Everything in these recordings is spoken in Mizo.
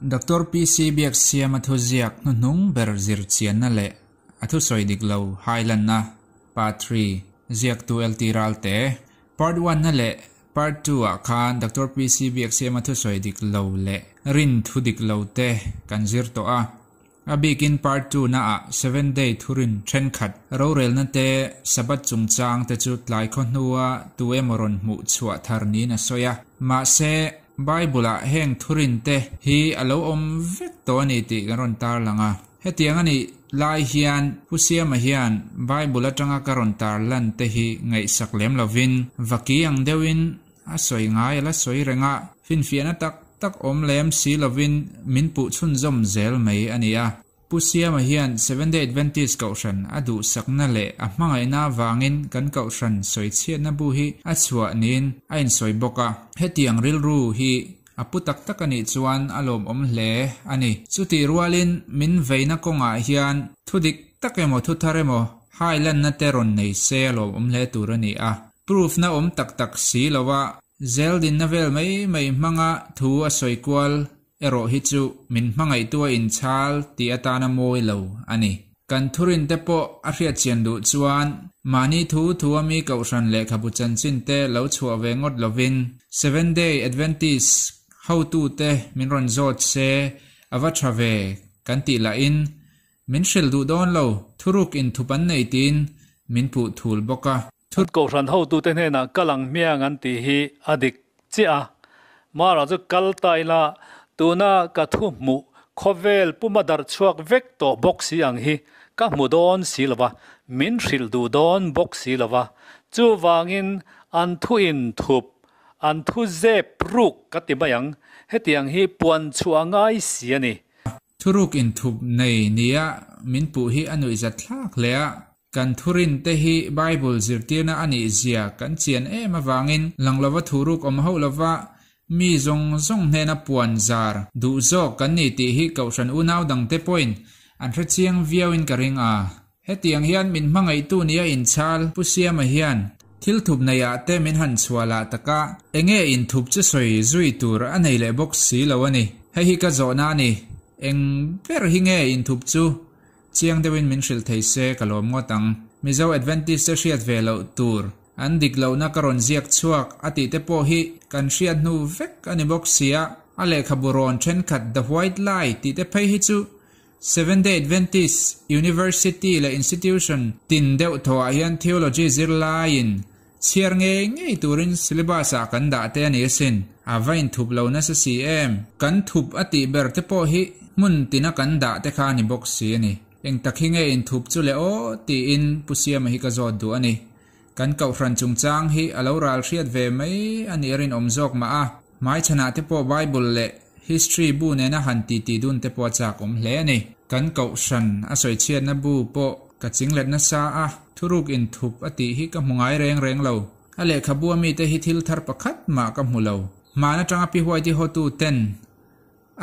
Doctor PC Biaksiama thuziak hnuhnung ber zirchianna leh a thusawi dik lo hailanna, Part Three, ziaktu LT Ralte. Part One na leh Part Two ah khan Doctor PC Biaksiama thusawi dik lo leh rin thu dik lo te kan zir tawh a. A bikin Part Two na ah Seven Day thurin thenkhat rorelna te Sabbath chungchang te chu tlai khaw hnua tu emaw rawn hmuh chhuah thar niin a sawi a. Mahse, Bible ah heng thurin te hi a lo awm vek tawh a ni tih kan rawn tarlang a. Hetiang a nih lai hian Pu Siama hian Bible atanga ka rawn tarlan te hi ngaihsak lem lovin vaki ang deuhin a sawi ngai a la sawi reng a, finfiahna tak tak awm lem si lovin min puh chhunzawm zel mai a ni a. Pu Siama hian Seventh-day Adventist Kohhran a duhsakna leh a hmangaihna avangin kan Kohhran sawichhiatna bu hi a chhuah niin a insawi bawk a. Hetiang rilru hi a pu tak tak a nih chuan a lawmawm hle a ni. Chutih rualin min veina kawngah hian thu dik tak emaw thu thar emaw hai lanna te rawn nei se a lawmawm hle tur a ni a. Proof na awm tak tak si lo a, zeldinna vel mai mai hmanga thu a sawi kual erawh hi chu min hmangaihtu a inchhal tih atana mawi lo a ni. Kan thurin te pawh a hriatchian duh chuan mahni thu thu a mi kohhran lehkhabu chanchin te lo chhuah ve ngawt lovin Seventh Day Adventist hotute min rawn zawt se a va tha ve kan tih lahin min hrilh duh dawn lo, thuruk inthup an nei tiin min puh thul bawk a. An kohhran hotute hnenah kal ang hmiang an tih hi a dik chiah a, Mara chu kal ta ila tuna ka thu hmuh khawvel puma darh chhuak vek tawh bawk si ang hi ka hmu dawn si lo va, min hrilh duh dawn bawk si lo va, chuvangin an thu inthup, an thu zep ruk ka ti mai ang, hetiang hi puan chhuah ngai si a ni. Thuruk inthup nei nia min puh hi a nuihzat thlak hle a, kan thurin te hi Bible zirtirna a nih zia kan chian em avangin lang lova thuruk awm hauh lova mi zawng zawng hnena puan zar duh zawk kan ni tih hi Kohhran unau dangte pawhin an hre chiang viauin ka ring a. Hetiang hian min hmangaihtu nia inchhal Pu Siama hian thil thup neiah te min han chhuah lah tak a, enge inthup chu sawi zui tur a nei leh bawk si lo a ni. Hei hi ka zawhna a ni. Eng ber hi nge inthup chu? Chiang deuhin min hrilh thei se ka lawm ngawt ang. Mizo Adventist te hriat ve loh tur an dik lohna ka rawn ziak chhuak a tih te pawh hi kan hriat hnu vek a ni bawk sia. A lehkhabu rawn thenkhat The White Lie tih te phei hi chu Seventh-day Adventist University leh institution tin deuh thawhah hian theology zirlaiin chhiar ngei ngei turin syllabus ah kan dah te a ni asin. A va inthup lo nasa si em? Kan thup a tih ber te pawh hi hmun tina kan dah te kha a ni bawk si a ni. Eng tak hi nge inthup chu le aw tiin Pu Siama hi ka zawt duh a ni. Kan Kohhran chungchang hi a lo ral hriat ve mai a nih a rinawm zawk mah a, hmaichhanah te pawh Bible leh History bu nena han titi dun te pawh a chak awm hle a ni. Kan Kohhran a sawichhiatna bu pawh ka chinglet nasa a, thuruk inthup a tih hi ka hmu ngai reng reng lo. A lehkhabu a mite hi thil thar pakhat mah ka hmu lo. Hmaan atanga Pi Huaiti hotu ten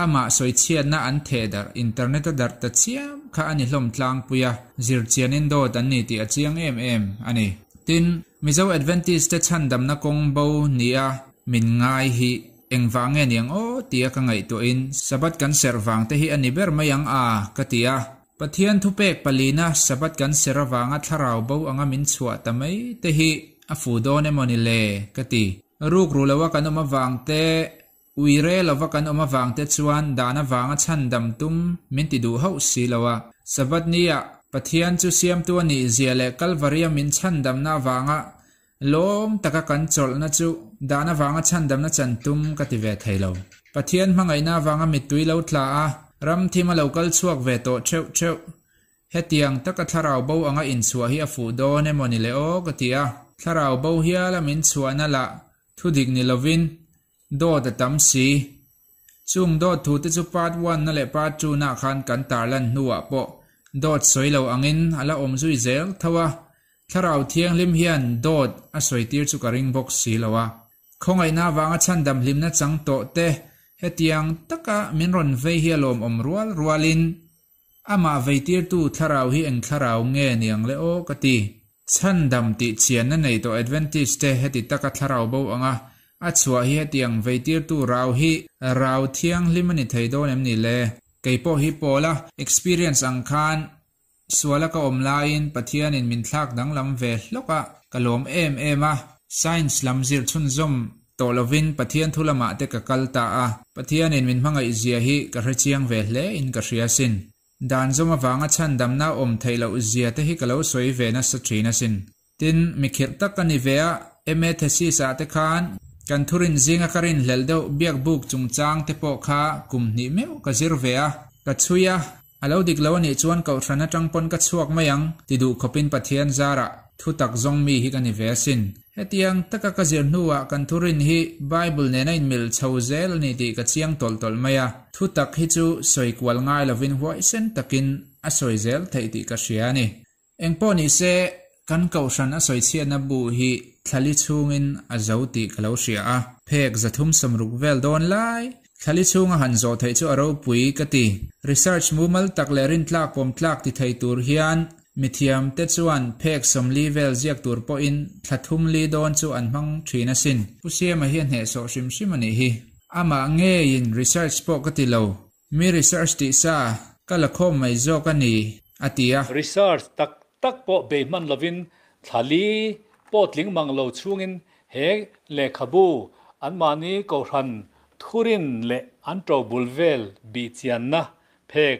Amah sawichhiatna an theh darh, internet a darh ta chiam kha a ni hlawm tlangpui a, zirchianin dawt an ni tih a chiang em em a ni. Tin, Mizo Adventist te chhandamna kawng bo nia min ngai hi engvang nge niang aw tia ka ngaihtuahin Sabbath kan serh vang te hi a ni ber mai ang a ka ti a. Pathian thupek palina Sabbath kan serh avanga thlarau bo anga min chhuah ta mai te hi a fu dawn emaw ni le ka ti. Rukru loa kan awm avang te Ui re lova kan awm avang te chuan dan avanga chhandam tum min ti duh hauh si lo a. Sabbath ni ah Pathian chu siamtu a nih zia leh Kalvaria min chhandamna avanga lawm taka kan chawlhna chu dan avanga chhandamna chan tum ka ti ve thei lo. Pathian hmangaihna avanga mittui lo tla a, ram thim a lo kal chhuak ve tawh theuh theuh. Hetiang taka thlarau bo anga inchhuah hi a fuh dawn emaw ni le aw ka ti a. Thlarau bo hiala min chhuahna lah thudik ni lovin Dawt a tam si. Chung dawt thute chu part one na leh part two na khan kan tarlan hnuah pawh dawt sawi lo angin a la awm zui zel tho a. Thlarau Thianghlim hian dawt a sawi tir chu ka ring bawk si lo a. Khawngaihna avanga chhandam hlimna chang tawh te hetiang taka min rawn vei hi a lawmawm rual rualin Amah veitirtu thlarau hi eng thlarau nge niang le aw ka ti. Chhandam tih chianna nei tawh Adventist te heti taka thlarau bo anga a chhuah hi hetiang veitirtu rau hi rau thianghlim a ni thei dawn em ni le? Kei pawh hi Paula experience ang khan suala ka awm laiin Pathianin min thlak danglam ve hlawk a, ka lawm em em a. Science lam zir chhunzawm tawh lovin Pathian thu lamah te ka kal ta a, Pathianin min hmangaih zia hi ka hrechiang ve hle in ka hria sin. Dan zawm avanga chhandamna awm theih loh zia te hi ka lo sawi ve nasa thin asin. Tin, mi khirh tak ka ni ve a, MA thesis ah te khan kan thurin zinga ka rinhlelh deuh biak buk chungchang te pawh kha kum hnih meuh ka zir ve a, ka chhui a, a lo dik lo anih chuan kohhran atang pawn ka chhuak mai ang ti duh khawpin Pathian zarah thu tak zawng mi hi ka ni ve asin. Hetiang taka ka zir hnuah kan thurin hi Bible nena inmil chho zel a ni tih ka chiang tawlh tawlh mai a, thu tak hi chu sawi kual ngai lovin huaisen takin a sawi zel theih tih ka hria a ni. Engpawh ni se, kan kohhran a sawichhiatna bu hi thlali chhungin a zo tih ka lo hria a, phek 360 vel dawn lai thlali chhunga han zawh theih chu a ropui ka ti. Research mumal tak leh rintlak pawmtlak ti thei tur hian mithiam te chuan phek 40 vel ziak tur pawhin thla thum li dawn chu an hmang thin asin. Pu Siama hi a hnehsawh hrim hrim a nih hi. Amah ngeiin research pawh ka ti lo. Mi research tih sa ka la khawm mai zawk a ni, a ti a. Research tak tak pawh bei hman lovin thlali pawh tling mang lo chungin he lehkhabu anmahni kohhran thurin leh an to bul vel bih chianna phek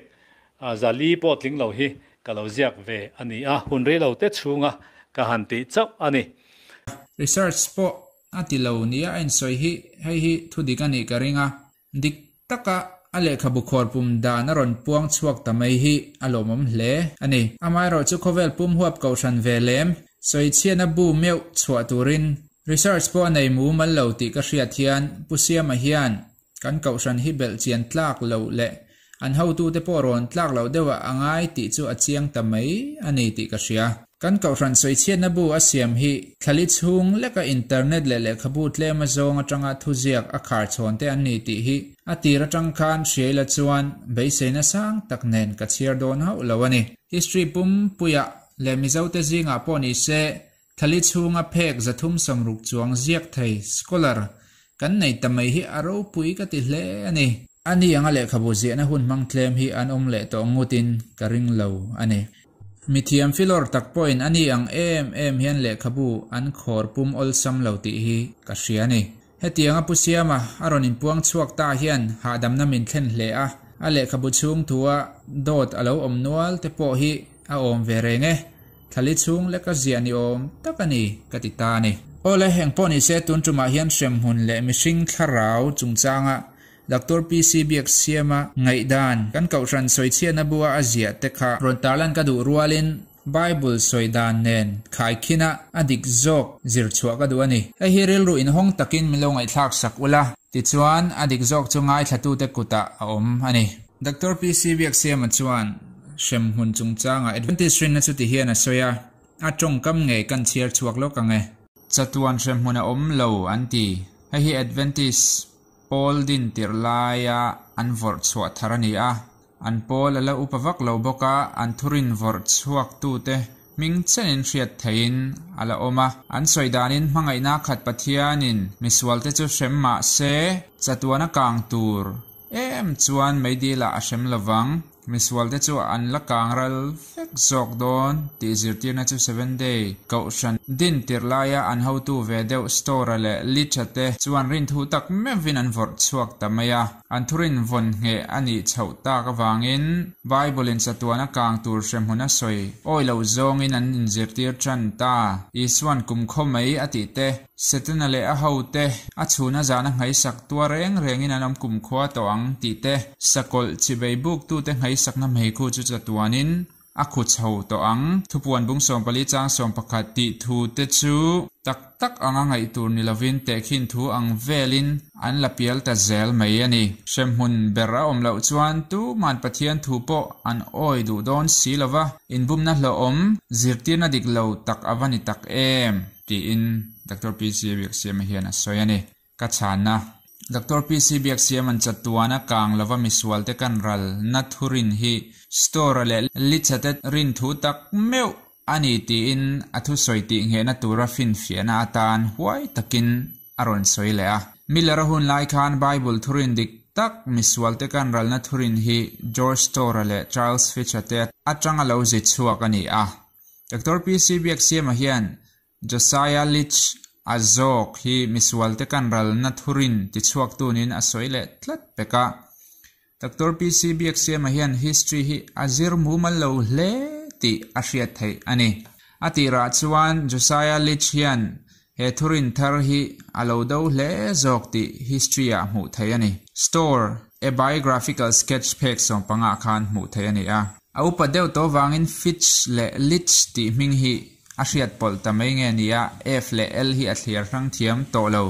400 pawh tling lo hi ka lo ziak ve a ni a, hun rei lo te chhunga ka han tih chauh a ni. Research pawh a ti lo nia a insawi hi hei hi thudik a nih ka ring a, Dik taka a lehkhabu khawrpum dan a rawn puang chhuak ta mai hi a lawmawm hle a ni. Amaherawhchu khawvel pum huap kohhran ve lem, sawichhiatna bu meuh chhuah turin research pawh a nei mumal lo tih ka hriat hian Pu Siama hian kan kohhran hi belh chian tlak loh leh an hotute pawh rawn tlak loh deuhah a ngai tih chu a chiang ta mai a ni tih ka hria. Kan kohhran sawichhiatna bu a siam hi thlali chhung leka internet leh lehkhabu tlem azawng atanga thuziak a khar chhawn te an ni tih hi a tir atang khan hriaila chuan beiseina sang tak nen ka chhiar dawn hauh lo a ni. History pum puiah leh Mizote zingah pawh ni se thlali chhunga phek 360 chuang ziak thei scholar kan nei ta mai hi a ropui ka ti hle a ni. Ani anga lehkhabu ziahna hun hmang tlem hi an awm leh tawh ngutin ka ring lo a ni. Mithiam filawr tak pawhin ani ang em em hian lehkhabu an khawr pum awlsam lo tih hi ka hria a ni. Hetianga Pu Siama a rawn inpuang chhuak ta hian hahdamna min thlen hle a, a lehkhabu chhung thua dawt a lo awm nual te pawh hi a awm ve reng e. Thlali chhung leka ziah ni awm tak a ni ka ti ta a ni. Awle, engpawh ni se tun tumah hian hremhmun leh mihring thlarau chungchanga Doctor PC Biaksiama ngaihdan kan kohhran sawichhiatna bua a ziah te kha rawn tarlan ka duh rualin Bible sawi dan nen khaikhina a dik zawk zir chhuah ka duh a ni. Hei hi rilru inhawng takin min lo ngaihthlak sak ula, tichuan a dik zawk chu ngaithlatute kutah a awm a ni. Doctor PC Biaksiama chuan hremhmun chungchangah Adventist rinna chu ti hian a sawi a, a tawngkam ngei kan chhiar chhuak lawk ang e. Chatuan hremhmun a awm lo an ti. Hei hi Adventist Pawl din tirh laia an vawrh chhuah thar a ni a, an pawl a la upa vak lo bawk a, an thurin vawrh chhuaktute hming chenin hriat theihin a la awm a. An sawi danin hmangaihna khat Pathianin misualte chu hrem mah se, chatuana kang tur em chuan meidilah a hrem lovang. Misualte chu an la kang ral vek zawk dawn tih zirtirna chu Seven Day kohhran din tirh laia an hotu ve deuh Stora leh Litcha te chuan rinthu tak meuhin an vawrh chhuak ta mai a. An thurin vawn ngheh a nih chhoh tak avangin Bible in chatuan a kang tur hrehmun a sawi awi lo zawngin an inzirtir tan ta. Isuan kum khaw mai a tih te, Setana leh a hote a chhuna zana nghaisak tua reng rengin an awm kumkhua tawh ang tih te, sakawlh chibei buktute nghaisakna hmeikhu chu chatuanin a khu chho tawh ang. Thupuan bung 14 chang 11 tih thu te chu tak tak anga ngaih tur ni lovin tehkhin thu ang velin an la pial ta zel mai a ni. Hremhmun ber a awm loh chuan tuman Pathian thu pawh an awi duh dawn si lova, inbumna hlawhawm zirtirna dik lo tak a va ni tak em! Tiin Doctor PC Biaksiama hian a sawi a ni. Ka chhanna. Doctor PC Biaksiama'n chatuana kang lova misualte kan ral na thurin hi Store-a leh Litchate rin thu tak meuh a ni tiin a thusawi tih nghehna tura finfiahna atan huai takin a rawn sawi leh a. Miller-a hun lai khan Bible thurin dik tak misualte kan ralna thurin hi George Storr-a leh Charles Fitch-a te atanga lo zi chhuak a ni a. Doctor PC Biaksiama hian Josiah Litch a zawk hi misualte kan ralna thurin tichhuaktu niin a sawi leh tlat pek a. Doctor PC Biaksiama hian history hi a zir mumal lo hle tih a hriat theih a ni. A tirah chuan Josiah Litch hian he thurin thar hi a lo do hle zawk tih history ah hmuh theih a ni. Store, A Biographical Sketch phek sawmpangah khan hmuh theih a ni a. A upa deuh tawh vangin Fitch leh Litch tih hming hi A hriat pawlh ta mai nge nia, F leh L hi a thliar hrang thiam tawh lo,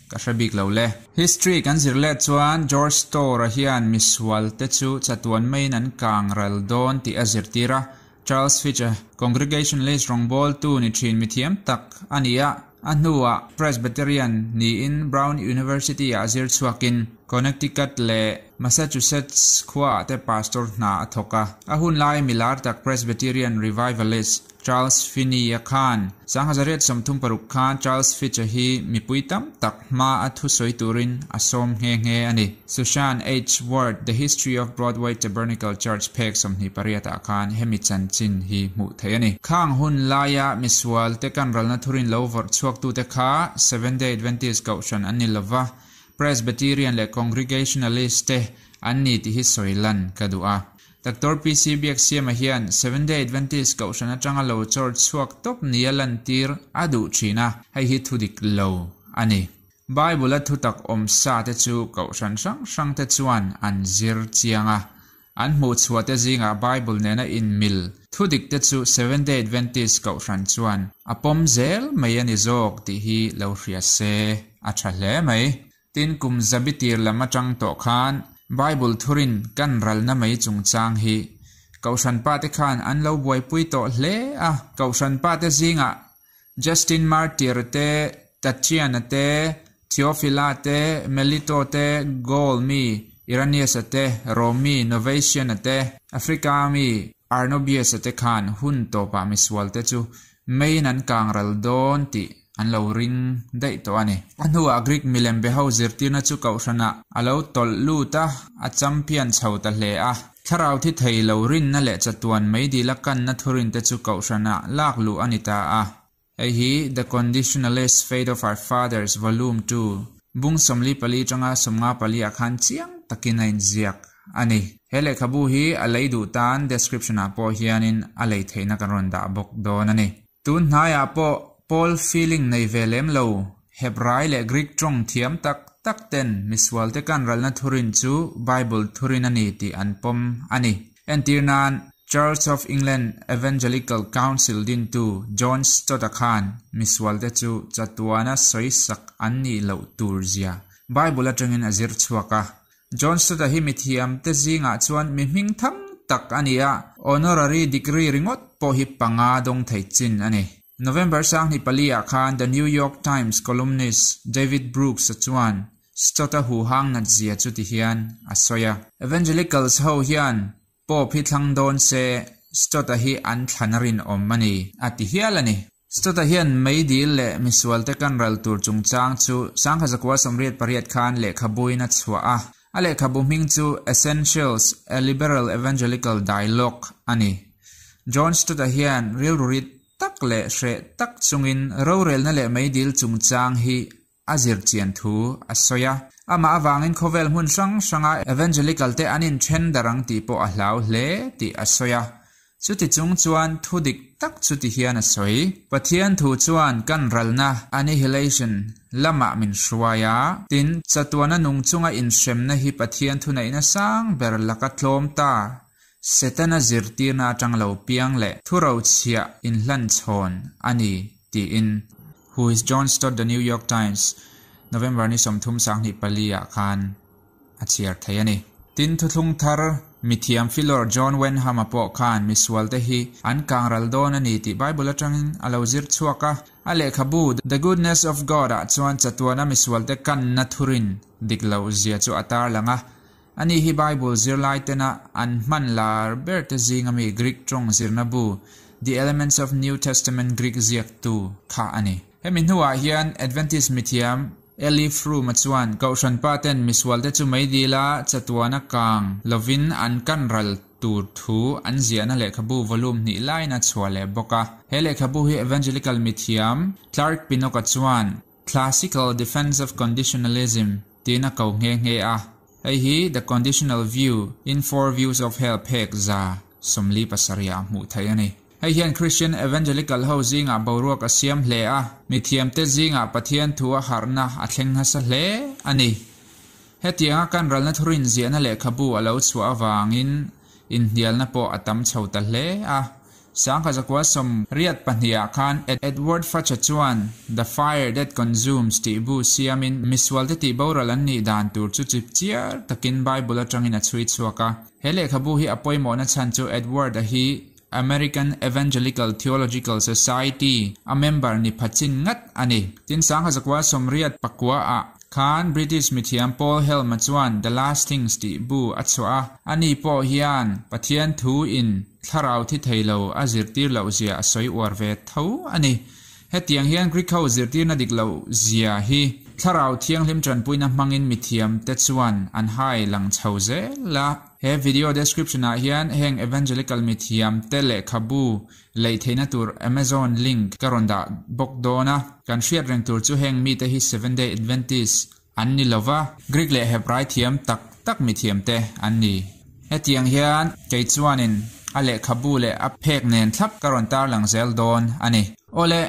ka hre bik lo le. History kan zir let chuan George Storr-a hian misual te chu chatuan maiin an kang ral dawn tih a zirtir a, Charles Fitch-a Congregationalist rawngbawltu ni thin mithiam tak a ni a, a hnuah Presbyterian niin Brown University-ah zir chhuakin Connecticut leh Massachusetts khuaah te pastor hna a thawk a. A hun lai milar tak Presbyterian Revivalist Charles Finney-a khan 1936 khan Charles Fitch-a hi mipui tam tak hma a thusawi turin a sawm nghe nghe a ni. Susan H. Ward, The History of Broadway Tabernacle Church phek 28 ah khan hemi chanchin hi hmuh theih a ni. Khang hun laia misual te kan ralna thurin lo vawrh chhuaktute kha Seventh-day Adventist kohhran an ni lova, Presbyterian leh Congregationalist te an ni tih hi sawi lan ka duh a. Doctor PC Biaksiama hian Seventh-day Adventist kohhran atanga lo chawr chhuak tawp nia lantir a duh thin a, hei hi thu dik lo a ni. Bible-a thutak awm sa te chu kohhran hrang hrang te chuan an zir chiang a, an hmuh chhuah te zingah Bible nena inmil thu dik te chu Seventh-day Adventist kohhran chuan a pawm zel mai a ni zawk tih hi lo hria se a tha hle mai. Tin, kum zabi tir lam atang tawh khan Bible thurin kan ralna mai chungchang hi Kohhran pate khan an lo buaipui tawh hle a. Kohhran pate zingah Justin Martyr te, Tatian-a te, Theophila te, Melito te, Gaul mi Irenaeus-a te, Rom mi Novatian-a te, Africa mi Arnobius-a te khan hun tawpah misualte chu Meiin an kang ral dawn tih an lo ring daih tawh a ni. A hnuah Greek milem be ho zirtirna chu kohhranah a lo tawlh lut a, a champion chho ta hle a. Thlarau thi thei lo rinna leh chatuan meidila kanna thurinte chu kohhranah lak luh a ni ta a. Hei hi The Conditionalist Faith of Our Fathers Volume ii, bung 44 atanga 54 ah khan chiang takin a inziak. a ni. He lehkhabu hi a lei duh tan description ah pawh hianin a lei theihna kan rawn dah bawk dawn a ni. Tun hnaiah pawh Paul feeling nei ve lem lo, Hebrai leh Greek tawng thiam tak tak ten misualte kan ralna thurin chu Bible thurin a ni tih an pawm a ni. Entir nan, Church of England Evangelical Council dintu John Stott-a khan misualte chu chatuana sawisak an nih loh tur zia Bible atangin a zir chhuak a. John Stott-a hi mithiamte zingah chuan mi hming thang tak a ni a, honorary degree ringawt pawh hi panga dawng thei chin a ni. November 24 ah khan The New York Times columnist David Brooks-a chuan Stott-a huhang natzia chu ti hian a sawi a. Evangelicals ho hian Pope hi thlang dawn se Stott-a hi an thlan a rinawm a ni, a ti hial a ni. Stott-a hian meidil leh misualte kan ral tur chungchang chu 1988 khan lehkhabuin a chhuah a, a lehkhabu hming chu Essentials, A Liberal Evangelical Dialogue a ni. John Stott-a hian rilru rit tak leh hreh tak chungin rorelna leh meidil chungchang hi a zir chian thu a sawi a. Amah avangin khawvel hmun hrang hranga Evangelical te an inthen darh ang tih pawh a hlau hle tih a sawi a. Chuti chung chuan thu dik tak chu ti hian a sawi. Pathian thu chuan kan ralna, annihilation, lamah min hruai a. Tin, chatuana nung chunga inhremna hi Pathian thuneihna sang ber laka tlawm ta, Setana zirtirna atang lo piang leh thurochhiah inhlanchhawn a ni tiin. Who is John Stott The New York Times, November ni 34 ah khan a chhiar thei a ni. Tin, thuthlung thar mithiam filawr John Wenham-a pawh khan misualte hi an kangral dawn a ni tih Bible atangin a lo zir chhuak a. A lehkhabu The Goodness of God ah chuan chatuana misualte kanna thurin dik loh zia chu a tarlang a. Ani hi Bible zirlai tena an hman lar ber te zinga mi Greek tawng zirna bu The Elements of New Testament Greek ziaktu kha a ni. Hemi hnuah hian Adventist mithiam. Eli Froom-a chuan Kohhran pa ten misualte chu meidila chatuana kang lovin an kan ral tur thu an ziahna lehkhabu volume hnih laiin a chhuah leh bawk a. He lehkhabu hi Evangelical mithiam Clark Pinnock-a chuan Classical Defense of Conditionalism tiin a ko nghe nghe a. Hei hi The Conditional View in Four Views of Hell phek 47 ah hmuh theih a ni. Hei hian Christian Evangelical ho zingah boruak a siam hle a, mithiamte zingah Pathian thu a harhna a thleng nasa hle a ni. Hetianga kan ralna thurin ziahna lehkhabu a lo chhuah avangin inhnialna pawh a tam chho ta hle a. 1982 ah khan Edward Futch-a chuan The Fire That Consumes tih bu siamin misualte tih boral an nih dan tur chu chip chiar takin Bible atangin a chhui chhuak a. He lehkhabu hi a pawimawhna chhan chu Edward-a hi American Evangelical Theological Society a member ni pha chin ngat a ni. Tin, 1989 ah khan British mithiam Paul Helm-a chuan The Last Things tih bu a chhuah a, ani pawh hian Pathian thu in thlarau thi thei lo a zirtir loh zia a sawi uar ve tho a ni. Hetiang hian Greek ho zirtirna dik loh zia hi thlarau thianghlim tanpuina hmangin mithiam te chuan an hai lang chho zel a. He video description ah hian heng Evangelical mithiam te lehkhabu leih theihna tur Amazon link ka rawn dah bawk dawn a. Kan hriat reng tur chu heng mite hi Seventh Day Adventist an ni lova, Greek leh Hebrai thiam tak tak mithiam te an ni. Hetiang hian kei chuanin a lehkhabu leh a phek nen thlap ka rawn tarlang zel dawn a ni. Awle,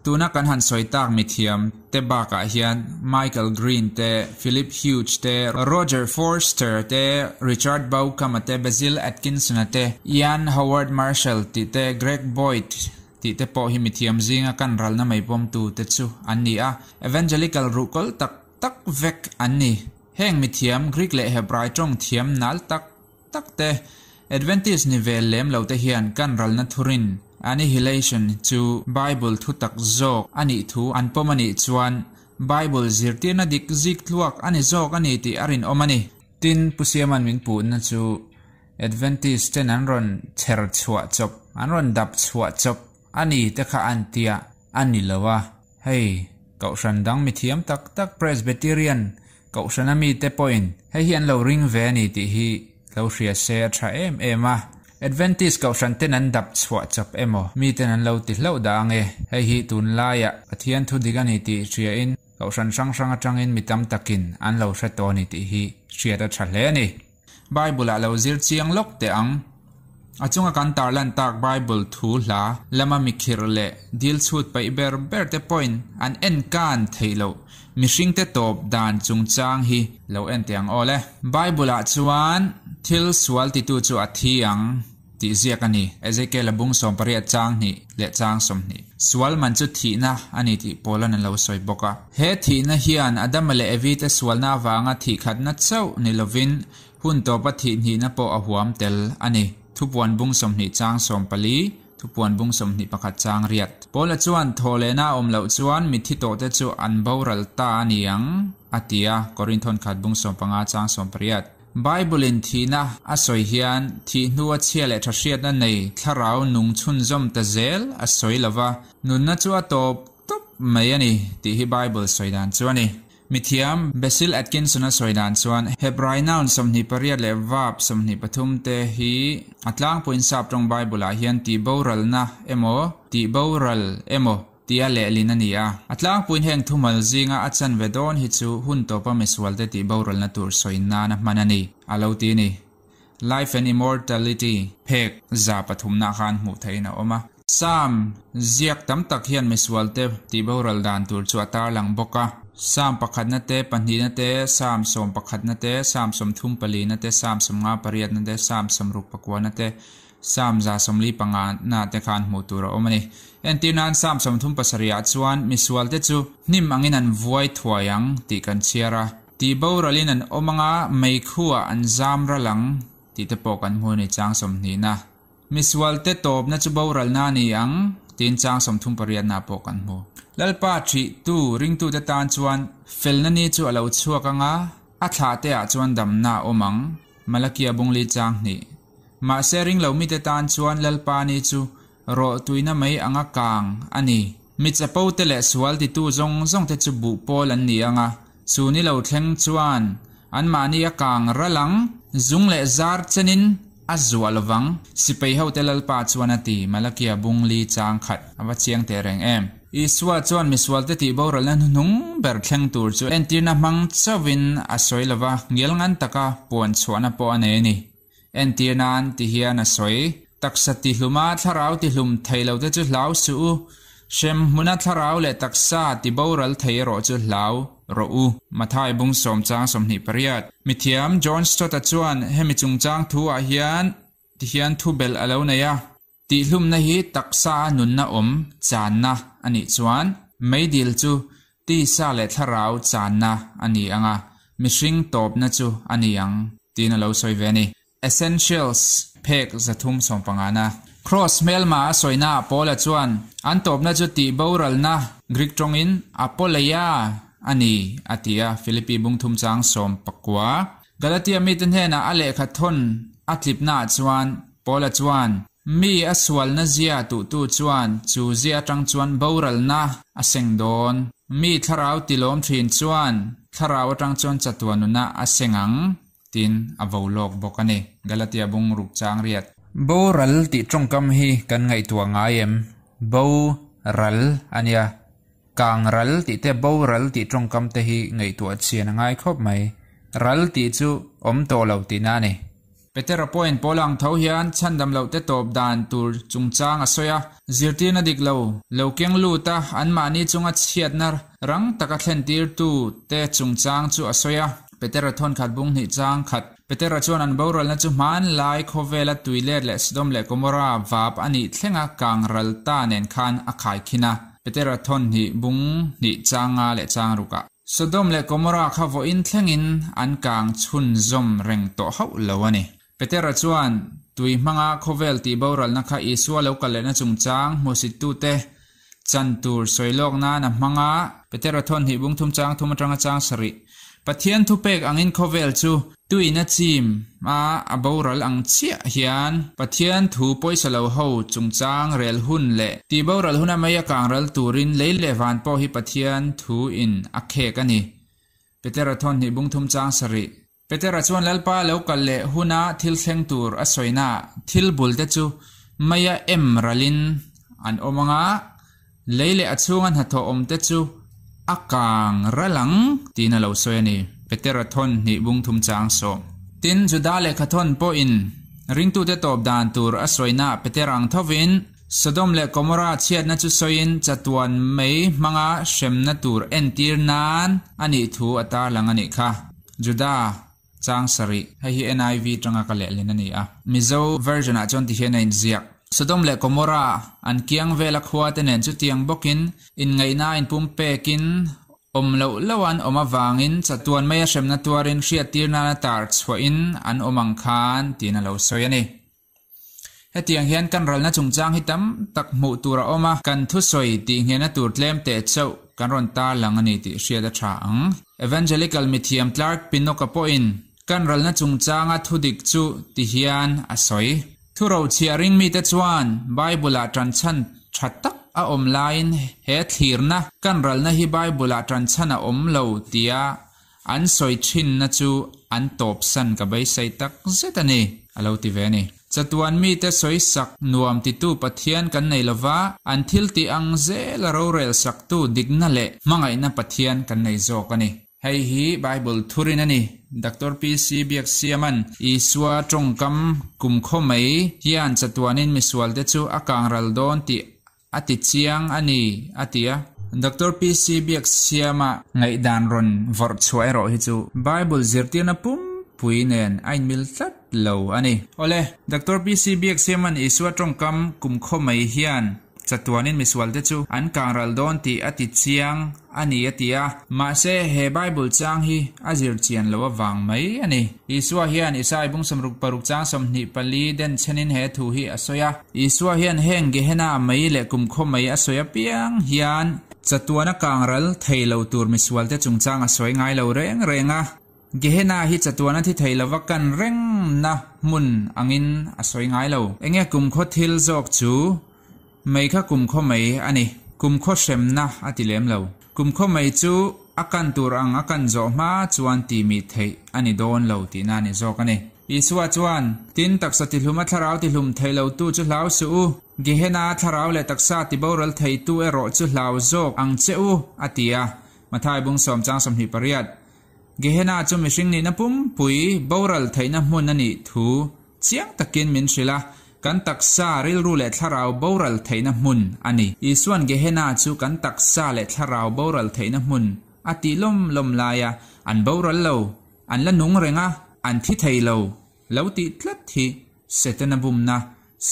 tuna kan han sawi tak mithiam te bakah hian Michael Green te, Philip Hughes te, Roger Forster te, Richard Bauckham-a te, Basil Atkinson-a te, Ian Howard Marshall tih te, Greg Boyd tih te pawh hi mithiam zinga kan ralna mai pawmtu te chu an ni a, Evangelical ruhkawl tak tak vek an ni. Heng mithiam Greek leh Hebrai tawng thiam nal tak tak te, Adventist ni ve lem lo te hian kan ralna thurin, annihilation, chu Bible thu tak zawk a nih thu an pawm a nih chuan Bible zirtirna dik zik tluak a ni zawk a ni tih a rinawm a ni. Tin, Pu Siaman min puhna chu Adventist ten an rawn chher chhuah chawp, an rawn dap chhuah chawp a ni te kha an tia a ni lo a. Hei, Kohhran dang mithiam tak tak Presbyterian Kohhrana mite pawhin hei hi an lo ring ve a ni tih hi lo hria se a tha em em a. Adventist Kohhran ten an dap chhuah chawp emaw miten an lo ti hlauh dah ange. Hei hi tunlaiah Pathian thu dik a ni tih hriain Kohhran hrang hrang atangin mi tam takin an lo hre tawh a ni tih hi hriat a tha hle a ni. Bible ah lo zir chiang lawk teh ang. A chunga kan tarlan tak Bible thu hla lama mikhirh leh dil chhut paih ber ber te pawhin an en kan theih loh mihringte tawp dan chungchang hi lo en teh ang aw le. Bible ah chuan thil sual titu chu a thi ang. Tih ziak a ni. Ezekiel-a bung 18 chang hnih leh chang 20. Sual man chu thihna a ni tih Paul-a'n a lo sawi bawk a. He thihna hian Adama leh Evi-te sualna avanga thih khatna chauh ni lovin hun tawpa thih hnihna pawh a huam tel a ni. Thupuan bung 20 chang 14, Thupuan bung 21 chang riat. Paul-a chuan thawhlehna a awm loh chuan mitthi tawhte chu an boral ta a ni ang, a ti a, Korinthon khat bung 15 chang 18. Bible-in thihna a sawi hian thih hnua chhia leh tha hriatna nei thlarau nung chhunzawm ta zel a sawi lo va, nunna chu a tawp tawp mai a ni tih hi Bible sawi dan chu a ni. Mithiam Basil Atkinson-a sawi dan chuan Hebrai noun 28 leh verb 23 te hi a tlangpuiin sap tawng Bible-ah hian tihboralna emaw tihboral emaw tia lehlin a ni a. A tlangpuiin heng thumal zinga a chanve dawn hi chu hun tawpa misualte tih boralna tur sawi nana hman a ni, a lo ti a ni. Life and Immortality phek 300 khan hmuh theihin a awm a. Psalm ziak tam tak hian misualte tih boral dan tur chu a tarlang bawk a. Psalm pakhatna te, pahnihna te, Psalm sawmpakhatna te, Psalm sawmthum palina te, Psalm 58 na te, Psalm 69 na te, Psalm 145 na te khan hmuh tur a awm a ni. Entir nan Psalm 37 ah chuan misualte chu hnim angin an vuai thuai ang tih kan chhiar a. Tih boralin an awm anga meikhuah an zam ral ang tih te pawh kan hmu a ni chang 20 na. Misualte tawpna chu boralna a ni ang tiin chang 38 na pawh kan hmu. Lalpa thih tu ringtute tan chuan felna ni chu a lo chhuak anga a thlah te ah chuan damna a awm ang. Malakia bungli chang hnih. Mahse ringlo mite tan chuan Lalpa ni chu rawh tuina mai anga kang a ni. Mi chapo te leh sual titu zawng zawng te chu buh pawl an ni ang a, chu ni lo thleng chuan anmahni a kang ral ang, zung leh zar chenin a zuah lovang, sipai hote Lalpa chuan a ti, Malakia bung li chang khat a va chiang teh reng em. Isua chuan misualte tih boralna hnuhnung ber thleng tur chu entirna hmang chauhin a sawi lova, ngial ngan taka puan chhuahna pawh a nei a ni. Entir nan ti hian a sawi. Taksa tihluma thlarau tihlum thei lo te chu hlau suh u, hrem hmuna thlarau leh taksa ti boral thei erawh chu hlau rawh u. Mathai bung sawm chang 28. Mithiam John Stott-a chuan hemi chungchang thu ah hian ti hian thu belh a lo nei a. Tihlumna hi taksa a nunna awm channa a nih chuan meidil chu tisa leh thlarau channa a ni ang a, mihring tawpna chu a ni ang tiin a lo sawi ve a ni. Essentials phek 350 na. Kraws hmelma a sawina ah Paula chuan an tawpna chu tih boralna, Greek tawngin apoleia, a ni a ti a, Philippi bung thum chang 19. Galatia mite hnenah a lehkha thawn a tlipna ah chuan Paula chuan, Mi a sualna zia tuhtu chuan chu zia atang chuan boralna a seng dawn. Mi thlarau tilawm thin chuan thlarau atang chuan chatuan nuna a seng ang, tiin a vo lawk bawk a ni. Galatia bung ruk chang riat. Boral tih tawngkam hi kan ngaihtuah ngai em? Bo ral a nia. Kang ral tih te boral tih tawngkam te hi ngaihtuah chhian a ngai khawp mai. Ral tih chu awm tawh lo tihna a ni. Petera pawhin pawl ang tho hian chhandam loh te tawp dan tur chungchang a sawi a, zirtirna dik lo, lo keng lut a, anmahni chunga chhiatna rang taka thlentirtu te chungchang chu a sawi a. Petera thawn khat bung hnih chang khat. Petera chuan an boralna chu hmanlai khawvela tui let leh Sodom leh Gomorra vap a nih thlenga kang ral ta nen khan a khaikhin a. Petera thawn hnih bung hnih chang nga leh chang rukah. Sodom leh Gomorra kha vawiin thlengin an kang chhunzawm reng tawh hauh lo a ni. Petera chuan tui hmanga khawvel tih boralna kha Isua lo kal lehna chungchang hmuhsittute chan tur sawi lawk nan a hmang a. Petera thawn hnih bung thum chang thum atanga chang sarih. Pathian thupek angin khawvel chu tuin a chim a, a boral ang chiah hian Pathian thu pawisa lo ho chungchang rel hun leh tih boral huna mai a kang ral turin lei leh van pawh hi Pathian thu in a khek a ni. Petera thawn hnih bung thum chang sarih. Petera chuan Lalpa lo kal leh huna thil thleng tur a sawina thil bul te chu maia em ralin an awm ang a, Lei leh a chhunga hnathawh awm te chu a kang ral ang tiin a lo sawi a ni. Petera thawn hnih bung thum chang sawm. Tin, Juda lehkha thawn pawhin ringtute tawp dan tur a sawina Petera ang thovin Sodom leh Gomorra chhiatna chu sawiin chatuan mei hmanga hremna tur entir nan a nih thu a tarlang a nih kha. Juda chang sarih. Hei hi NIV tanga ka lehlin a ni a. Mizo version ah chuan tihian a inziak. Sodom leh Gomorra an kiang vela khua te nen chutiang bawkin inngaihna a inpum pekin awm loh loh an awm avangin chatuan mai a hremna tuarin hriattir nana tar chhuahin an awm ang khan tiin a lo sawi a ni. Hetiang hian kan ralna chungchang hi tam tak hmuh tur a awm a, kan thusawi tih nghehna tur tlem teh chauh kan rawn tarlang a ni tih hriat a tha ang. Evangelical mithiam Clark Pinnock-a pawhin kan ralna chungchanga thudik chu ti hian a sawi. Thurochhiah ring mite chuan Bible-ah tanchhan tha tak a awm laiin he thlirna kan ralna hi Bible-ah tanchhan a awm lo tia An sawi thinna chu an tawpsan ka beisei tak zet a ni, a lo ti ve a ni. Chatuan mite sawi sak nuam titu Pathian kan nei lova, an thil tih ang zela rorel saktu dikna leh hmangaihna Pathian kan nei zawk a ni. Hei hi Bible thurin a ni. Doctor PC Biaksiama'n Isua tawngkam kumkhaw mai hian chatuanin misualte chu a kangral dawn tih A ti chiang a ni, a ti a. Doctor PC Biaksiama ngaihdan rawn vawrh chhuah erawh hi chu Bible zirtirna pumpui nen a inmil tlat lo a ni. Awle, Doctor PC Biaksiama'n Isua tawngkam kumkhaw mai hian chatuanin misualte chu an kangral dawn tih a ti chiang a ni a ti a. Mahse, he Bible chang hi a zir chian loh avang mai a ni. Isua hian Isai bung 66 chang 24 den chhenin he thu hi a sawi a. Isua hian heng Gehenna mei leh kumkhaw mei a sawi apiang hian chatuana kangral thei lo tur misualte chungchang a sawi ngai lo reng reng a. Gehenna hi chatuana thi thei lova kan rengna hmun angin a sawi ngai lo. Enge kumkhaw thil zawk chu mei kha kumkhaw mei a ni. Kumkhaw hremna a ti lem lo. Kumkhaw mei chu a kan tur ang a kan zawh hma chuan tihmih theih a ni dawn lo tihna a ni zawk a ni. Isua chuan, Tin, taksa tihlum a thlarau tihlum thei lotu chu hlau suh u, Gehenna thlarau leh taksa tiboral theitu erawh chu hlau zawk ang che u, a ti a. Mathai bung sawm chang 28. Gehenna chu mihring nihna pumpui boral theihna hmun a nih thu chiang takin min hrilh a, kan taksa, rilru leh thlarau boral theihna hmun a ni. Isua'n Gehenna chu kan taksa leh thlarau boral theihna hmun a tih lawm lawm laia an boral lo, an la nung reng a, an thi thei lo, lo tih tlat hi Setana bumna,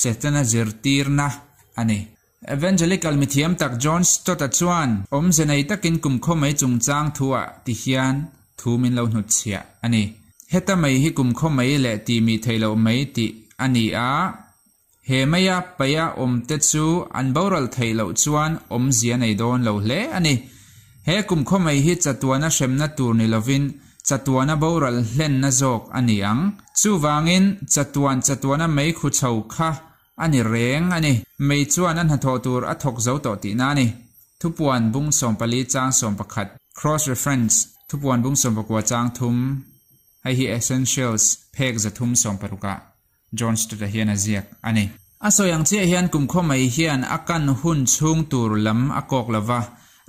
Setana zirtirna a ni. Evangelical mithiam tak John Stott-a chuan awmze nei takin kumkhaw mai chungchang thuah ti hian thu min lo hnutchhiah a ni. Heta mai hi kumkhaw mai leh tihmih theih loh mai tih a ni a, he maia paia awmte chu an boral theih loh chuan awmzia nei dawn lo hle a ni. He kumkhaw mai hi chatuana hremna tur ni lovin chatuana boral hlenna zawk a ni ang. Chuvangin chatuan chatuana mei khu chho kha A ni reng a ni. Mei chuan a hnathawh tur a thawk zo tawh tihna a ni. Thupuan bung 14 chang 11, Cross reference, Thupuan bung 19 chang thum, hei hi Essentials phek 360 ah John Stott-a hian a ziak a ni. A sawi ang chiah hian kumkhaw mai hian a kan hun chhung tur lam a kawk lo va,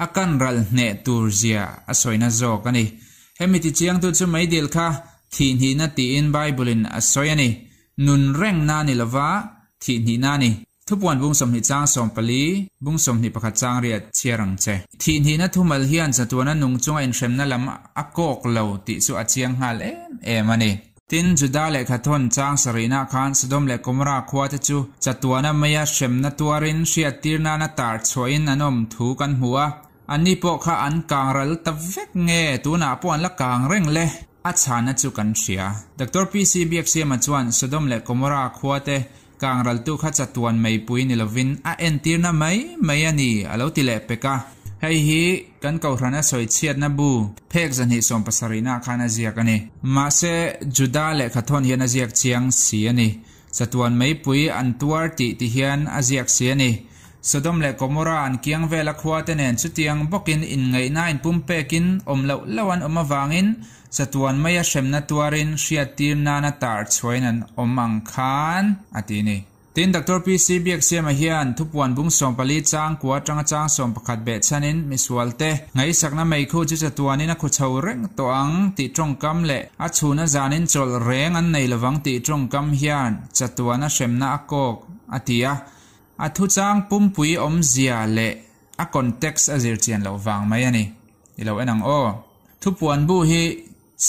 a kan ral hneh tur zia a sawina zawk a ni. Hemi tichiangtu chu meidil kha thihhnihna tiin Bible-in a sawi a ni. Nun reng na ni lova, thih hnih na ni. Thupuan bung 20 chang 14, bung 21 chang riat chhiar ang che. Thih hnihna thumal hian chatuana nung chunga inhremna lam a kawk lo tih chu a chiang nghal em em a ni. Tin, Juda lehkha thawn chang sarihna khan Sodom leh Gomorrah khua te chu chatuana meia hremna tuarin hriattir nana tar chhuahin an awm thu kan hmu a. Anni pawh kha an kang ral ta vek nge tunah pawh an la kang reng le? A chhana chu kan hria. Doctor PC Biaksiama chuan Sodom leh Gomorrah khua te kang raltu kha chatuan meipui ni lovin a entirna mai mai a ni a lo ti leh pek a. Hei hi kan Kohhrana sawi chhiatna bu phek 270 nah khan a ziak a ni. Mahse, Juda lehkha thawn hian a ziak chiang si a ni. Chatuan meipui an tuar tih ti hian a ziak si a ni. Sodom leh Gomorrah an kiang vela khua te nen chutiang bawkin inngaihna inpumpekin awm loh loh an awm avangin chatuan maia hremna tuarin hriattir nana tar chhuain an awm ang khan a ti ni. Tin, Doctor PC Biaksiama hian thupuan bung 14 chang kua atanga chang 11 behchhanin misualte ngaihsakna meikhu chu chatuanin a khu chho reng tawh ang tih tawngkam leh a chhuna zanin chawlh reng an nei lovang tih tawngkam hian chatuana hremna a kawk a ti a. A thuchang pumpui awmzia leh a context a zir chian loh vang mai a ni. I lo en ang aw. Thupuan bu hi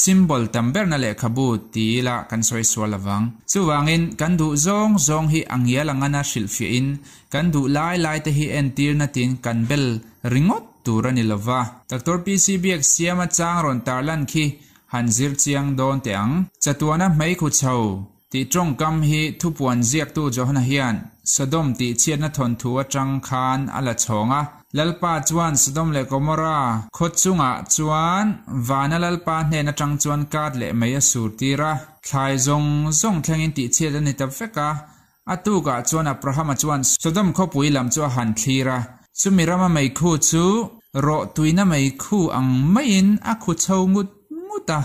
symbol tam berna lehkhabu ti ila kan sawi sual lovang. Chuvangin kan duh zawng zawng hi a ngial angana hrilhfiahin kan duh lai lai te hi entirna tiin kan bel ringawt tur a ni lova. Doctor PC Biaksiama chang rawn tarlan khi han zir chiang dawn teh ang. Chatuana hmeikhu chho Tih tawngkam hi thupuan ziaktu Johana hian Sodom tih chhiatna thawnthu atang khan a la chhawng a. Lalpa chuan Sodom leh Gomorra khaw chungah chuan vana Lalpa hnen atang chuan kat leh mei a sur tir a. Thlai zawng zawng thlengin tih chhiat a ni ta vek a. A tukah chuan Abrahama chuan Sodom khawpui lam chu a han thlir a. Chumi rama meikhu chu rawh tuina meikhu ang maiin a khu chho ngut ngut a.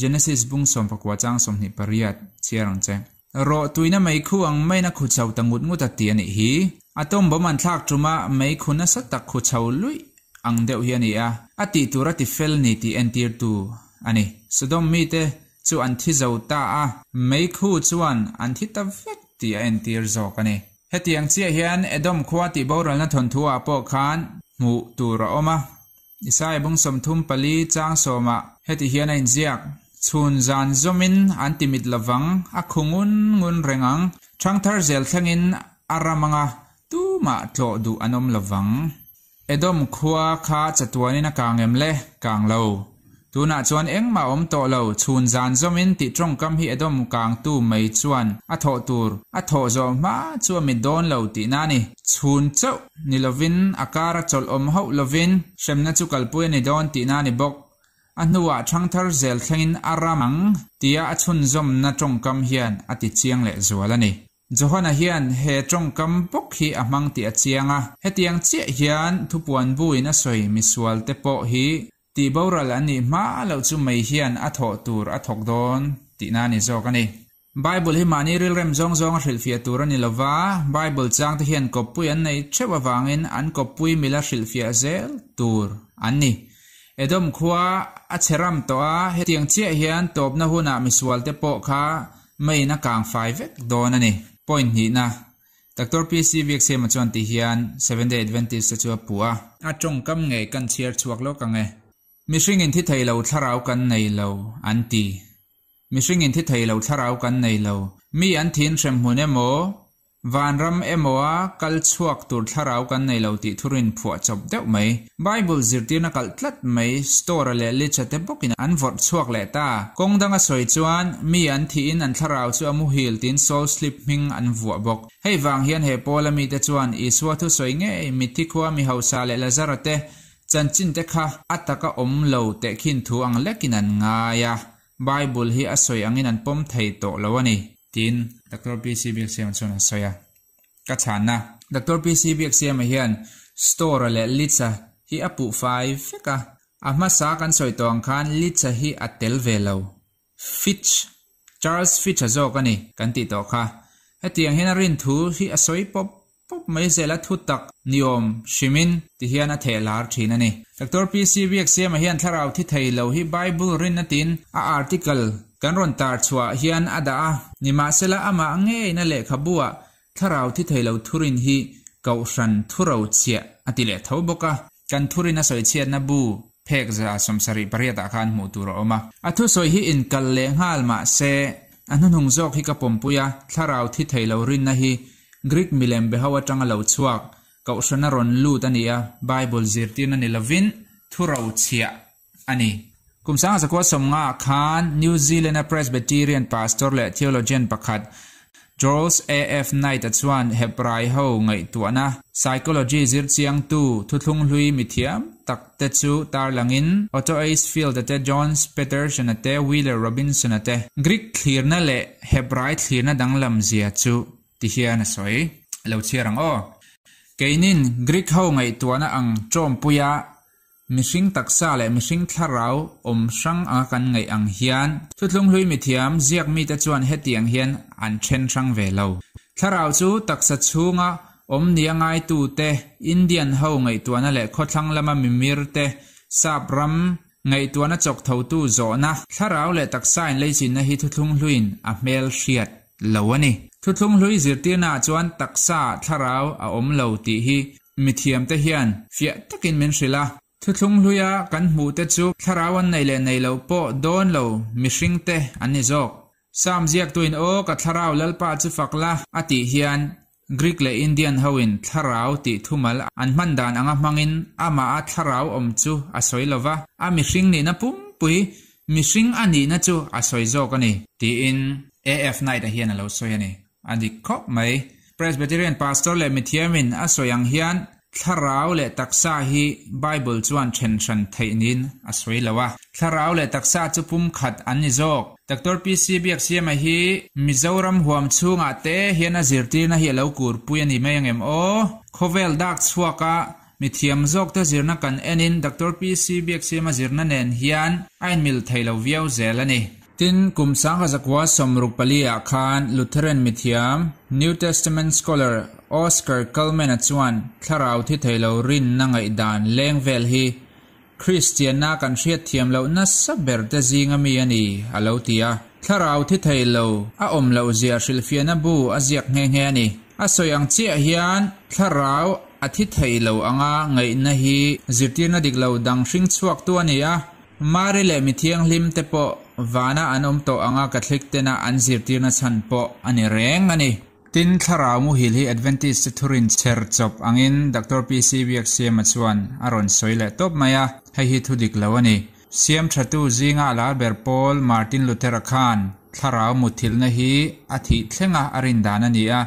Genesis bung 19 chang 28 chhiar ang che. Rawh tuina meikhu ang maiin a khu chho ta ngut ngut a ti a nih hi. Atom bomb an thlak ṭuma meikhu nasa tak khu chho luih ang deuh hi a ni a, a tih tur a ti fel ni tih entirtu a ni. Sodom mite chu an thi zo ta a, meikhu chuan an thi ta vek tih a entir zawk a ni. Hetiang chiah hian Edom khua tih boralna thawnthu ah pawh khan hmuh tur a awm a. Isaiah bung 34 chang 10 ah heti hian a inziak, Chhun zan zawmin an ti mit lovang, a khu ngun ngun reng ang, ṭhangthar zel thlengin a ram anga tumah tlawh duh an awm lovang. Edom khua kha chatuanin a kang em le? Kang lo. Tunah chuan engmah awm tawh lo, chhun zan zawmin tih tawngkam hi Edom kangtu mai chuan a thawh tur a thawh zawh hma chu a mit dawn lo tihna a ni. Chhun chauh ni lovin a kara chawlh awm hauh lovin hremna chu kalpui a ni dawn tihna a ni bawk. A hnuah ṭhangthar zel thlengin a ram ang tia a chhunzawmna tawngkam hian a ti chiang leh zual a ni. Johana hian he tawngkam bawk hi a hmang tih a chiang a. Hetiang chiah hian thupuan buin a sawi misual te pawh hi tih boral an nih hma loh chu mei hian a thawh tur a thawk dawn tihna a ni zawk a ni. Bible hi mahni rilrem zawng zawng a hrilhfiah tur a ni lova, Bible changte hian kawppui an nei theuh avangin an kawppui mila hrilhfiah zel tur an ni. Edom khua a chhe ram tawh a, hetiang chiah hian tawpna hunah misualte pawh kha meiin a kang fai vek dawn a ni. Point hnihna, Doctor PC Biaksiama chuan ti hian Seventh-day Adventist te chu a puh a. A tawngkam ngei kan chhiar chhuak lawk ang e. Mihringin thi thei lo thlarau kan nei lo, an ti. Mihring in thi thei lo thlarau kan nei lo. Mi an thin hrem hmun emaw, vanram emaw a kal chhuak tur thlarau kan nei lo tih thurin phuah chawp deuh mai. Bible zirtirna kalh tlat mai Store-a leh Litch-a te bawkin an vawrh chhuak leh ta. Kawng danga sawi chuan mi an thihin an thlarau chu a muhil tiin soul sleep hming an vuah bawk. Hei vang hian he Paula mite chuan Isua thusawi ngei mitthi khua mi hausa leh Lazara te chanchin te kha a taka awm lo tehkhin thu ang lekin an ngai a. Bible hi a sawi angin an pawm thei tawh lo a ni, tiin Doctor PC Biaksiama chuan a sawi a. Ka chhanna. Doctor PC Biaksiama hian Store-a leh Litz-a hi a puh fai vek a. A hmasa kan sawi tawh ang khan Litz-a hi a tel ve lo. Fitch, Charles Fitch-a zawk a ni kan tih tawh kha. Hetiang hian a rin thu hi a sawi pawp pawp mai zel a thu tak niawm hrimin ti hian a theh lar thin a ni. Doctor PC Biaksiama hian thlarau thi thei lo hi Bible rinna tiin a article kan rawn tar chhuah hian a dah a, nimahsela amah ngeina lehkhabu-ah thlarau thi thei lo thurin hi Kohhran thuro chhiah a ti leh tho bawk a. Kan thurin a sawi chhiatna bu phek 78 ah khan hmuh tur a awm a. A thusawi hi inkal leh nghal mah se a hnuhnung zawk hi ka pawmpui a, thlarau thi thei lo rinna hi Greek milem be ho atanga lo chhuak, Kohhrana rawn lut a ni a, Bible zirtirna ni lovin thuro chhiah a ni. Kum 1950 ah khan New Zealand-a Presbyterian pastor leh theologian pakhat Charles A. F. Knight-a chuan Hebrai ho ngaihtuahna, psychology zirchiangtu thuthlung hlui mithiam tak te chu tarlangin Otto Eisfield-a te, John Peterson-a te, Wheeler Robinson-a te Greek thlirna leh Hebrai thlirna danglam zia chu ti hian a sawi. Lo chhiar ang aw. Keinin Greek ho ngaihtuahna ang tawmpuia mihring taksa leh mihring thlarau awm hrang anga kan ngaih ang hian thuthlung hlui mithiam ziak mite chuan hetiang hian an then hrang ve lo. Thlarau chu taksa chhunga awm nia ngaitute, Indian ho ngaihtuahna leh khawthlang lama mimir te, sap ram Ngaihtuahna chawk thotu zawhna, thlarau leh taksa inleichinna hi thuthlung hluiin a hmel hriat lo a ni. Thuthlung hlui zirtirnaah chuan taksa thlarau a awm lo tih hi mithiamte hian fiah takin min hrilh a. Thuthlung hluia kan hmuhte chu thlarau an neih leh neih loh pawh dawn lo mihringte an ni zawk. Psalm ziaktuin Aw ka thlarau Lalpa chu fak la a tih hian Greek leh Indian hoin thlarau tih thumal an hman dan anga hmangin amah a thlarau awm chu a sawi lova, a mihring nihna pumpui mihring a nihna chu a sawi zawk a ni tiin AF Knight-a hian a lo sawi a ni. A dik khawp mai. Presbyterian pastor leh mithiamin a sawi ang hian Thlarau leh taksa hi Bible chuan then hran theih niin a sawi lo a. Thlarau leh taksa chu pumkhat an ni zawk. Doctor PC Biaksiama hi Mizoram huam chhungah te hian a zirtirna hi a lo kurpui a ni mai angem aw? Khawvel dak chhuaka mithiam zawkte zirna kan enin Doctor PC Biaksiama zirna nen hian a inmil thei lo viau zel a ni. Tin, kum 1964 ah khan Lutheran mithiam, New Testament scholar Oscar Cullmann-a chuan thlarau thi thei lo rinna ngaihdan leng vel hi Kristianna kan hriatthiam loh nasa ber te zinga mi a ni, a lo ti a. Thlarau thi thei lo a awm loh zia hrilhfiahna bu a ziak nghe nghe a ni. A sawi ang chiah hian thlarau a thi thei lo anga ngaihna hi zirtirna dik lo dang hring chhuaktu a ni a. Mari leh mi thianghlim te pawh vana an awm tawh anga Catholic tena an zirtirna chhan pawh a ni reng a ni. Tin, thlarau muhil hi Adventist te thurin chher chawp angin Doctor PC Biaksiama chuan a rawn sawi leh tawp mai a, hei hi thu dik lo a ni. Siam thatu zinga a lar ber pawl Martin Luther-a khan thlarau muthilhna hi a thih thlenga a rin dan a ni a,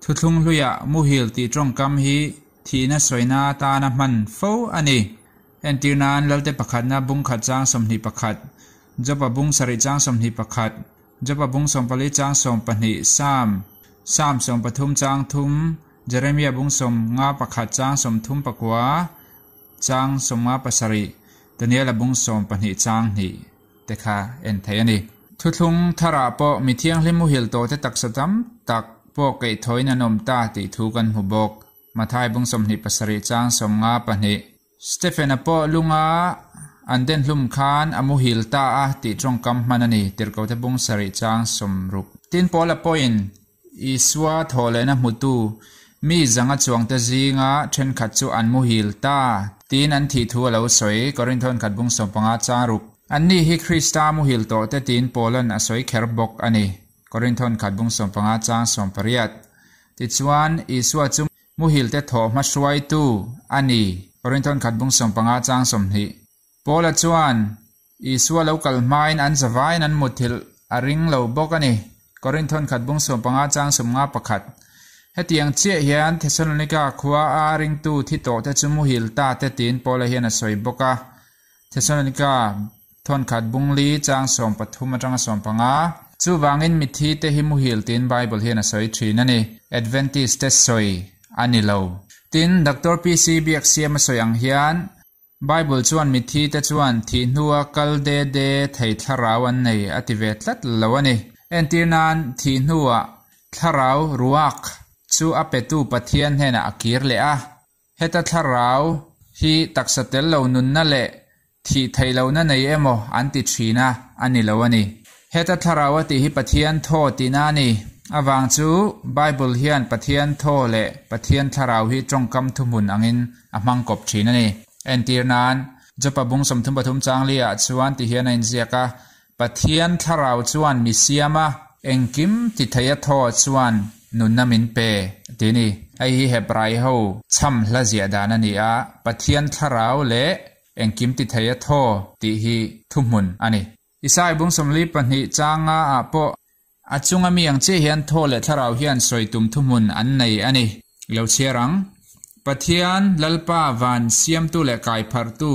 thuthlung hluiah muhil tih tawngkam hi thihna sawina atana hman fo a ni. Entir nan, Lalte pakhatna bung khat chang 21, Jopa bung sarih chang 21, Jopa bung 14 chang 12, Psalm. Psalm 13 chang thum, Jeremia bung 51 chang 39 chang 57, Daniela bung 12 chang 2 te kha en theih a ni. Thuthlung tharah pawh mi thianghlim muhil tawhte taksa tam tak pawh keihthawhin an awm ta tih thu kan hmu bawk. Mathai bung 27 chang 52. Stephen-a pawh lunga an den hlum khan a muhil ta a tih tawngkam hman a ni, Tirhkohte bung sarih chang 60. Tin, Paula pawhin Isua thawhlehna hmutu mi zanga chuangte zinga thenkhat chu an muhil ta tiin an thih thu a lo sawi, Korinthon khat bung 15 chang ruk. Anni hi Krista muhil tawhte tiin Paula'n a sawi kher bawk a ni, Korinthon khat bung 15 chang 18. Tichuan, Isua chu Muhilte thawh hma hruaitu a ni, Korinthon khat bung 15 chang 20. Paula chuan Isua lo kal hmain an zavaiin an muthilh a ring lo bawk a ni, Korinthon khat bung 15 chang 51. Hetiang chiah hian Thesalonika khua a ringtu thi tawhte chu muhil ta te tiin Paula hian a sawi bawk a, Thesalonika thawn khat bung li chang 13 atanga 15. Chuvangin mithi te hi muhil tiin Bible hian a sawi thin a ni. Adventist te sawi a ni lo. Tin, Doctor PC Biaksiam a sawi ang hian Bible chuan mithi te chuan thih hnua kal de de thei thlarau an nei a ti ve tlat lo a ni. Entir nan, thih hnuah thlarau ruak chu a petu Pathian hnenah a kir leh a. Heta thlarau hi taksa tel lo nunna leh thih theih lohna nei emaw an ti thin a, a ni lo a ni. Heta thlarau a tih hi Pathian thaw tihna a ni. Avang chu Bible hian Pathian thaw leh Pathian thlarau hi tawngkam thuhmun angin a hmang kawp thin a ni. Entir nan, Jopa bung 33 chang li ah chuan ti hian a inziak a, Pathian thlarau chuan mi siam a, engkim ti thei a thaw chuan nunna min pe, ti ni. Hei hi Hebrai ho chham hla ziah dan a ni a, Pathian thlarau leh engkim ti thei a thaw tih hi thuhmun a ni. Isai bung 42 changa ah pawh a chunga mi ang chiah hian thaw leh thlarau hian sawi tum thuhmun an nei a ni. Lo chhiar ang. Pathian, Lalpa, van siamtu leh kaipharhtu,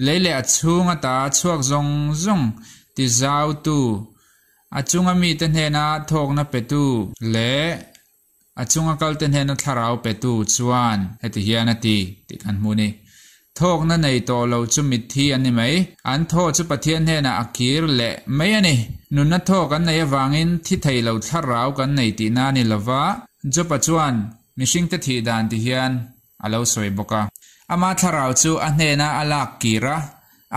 lei leh a chhung ata chhuak zawng zawng tizautu, a chunga mite hnena thawkna petu leh A chunga kalte hnena thlarau petu chuan heti hian a ti tih kan hmu ni. Thawkna nei tawh lo chu mitthi an ni mai. An thaw chu Pathian hnenah a kir leh mai a ni. Nunna thaw kan neih avangin thi thei lo thlarau kan nei tihna a ni lova, Job-a chuan mihringte thih dan ti hian a lo sawi bawk a. Ama thlarau chu a hnena a lak kir a,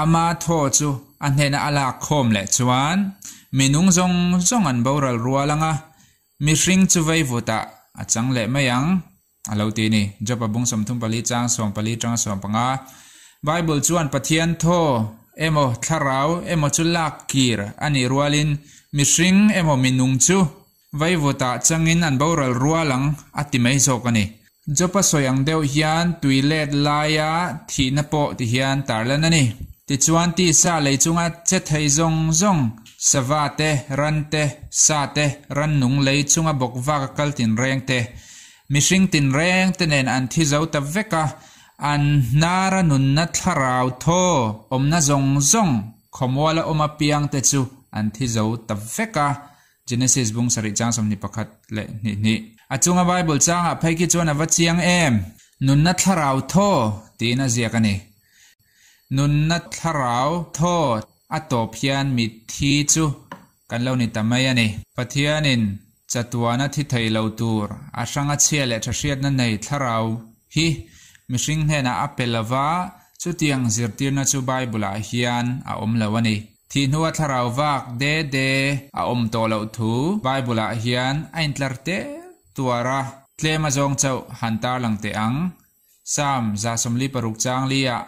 ama thaw chu a hnena a lak khawm leh chuan minung zawng zawng an boral rual ang a, Mihring chu vei vutah a chang leh mai ang, a lo ti ni. Job-a bung 34 chang 14 tanga 15. Bible chuan Pathian thaw emaw thlarau emaw chu lak kir a nih rualin mihring emaw minung chu vei vutah changin an boral rual ang a ti mai zawk a ni. Job-a sawi ang deuh hian tui let laia thihna pawh ti hian tarlan a ni. Tichuan tisa lei chunga che thei zawng zawng, sava te, ran te, sa te, rannung lei chunga bawk vak a kal tinreng te, mihring tinreng te nen an thi zo ta vek a, an hnara nunna thlarau thaw awmna zawng zawng khawmuala awm apiang te chu an thi zo ta vek a. Genesis bung sarih chang 21 leh hnih hnih. A chunga Bible changah phei khi chuan a va chiang em? Nunna thlarau thaw tiin a ziak a ni. Nunna thlarau thaw a tawp hian mitthi chu kan lo ni ta mai a ni. Pathianin chatuana thi thei lo tur a hranga chhia leh tha hriatna nei thlarau hi mihring hnenah a pe lova, chutiang zirtirna chu Bible-ah hian a awm lo a ni. Thih hnua thlarau vak de de a awm tawh loh thu Bible-ah hian a intlar teh tuar a, tlem a zawng chauh han tarlang teh ang. Psalm 146 chang li-ah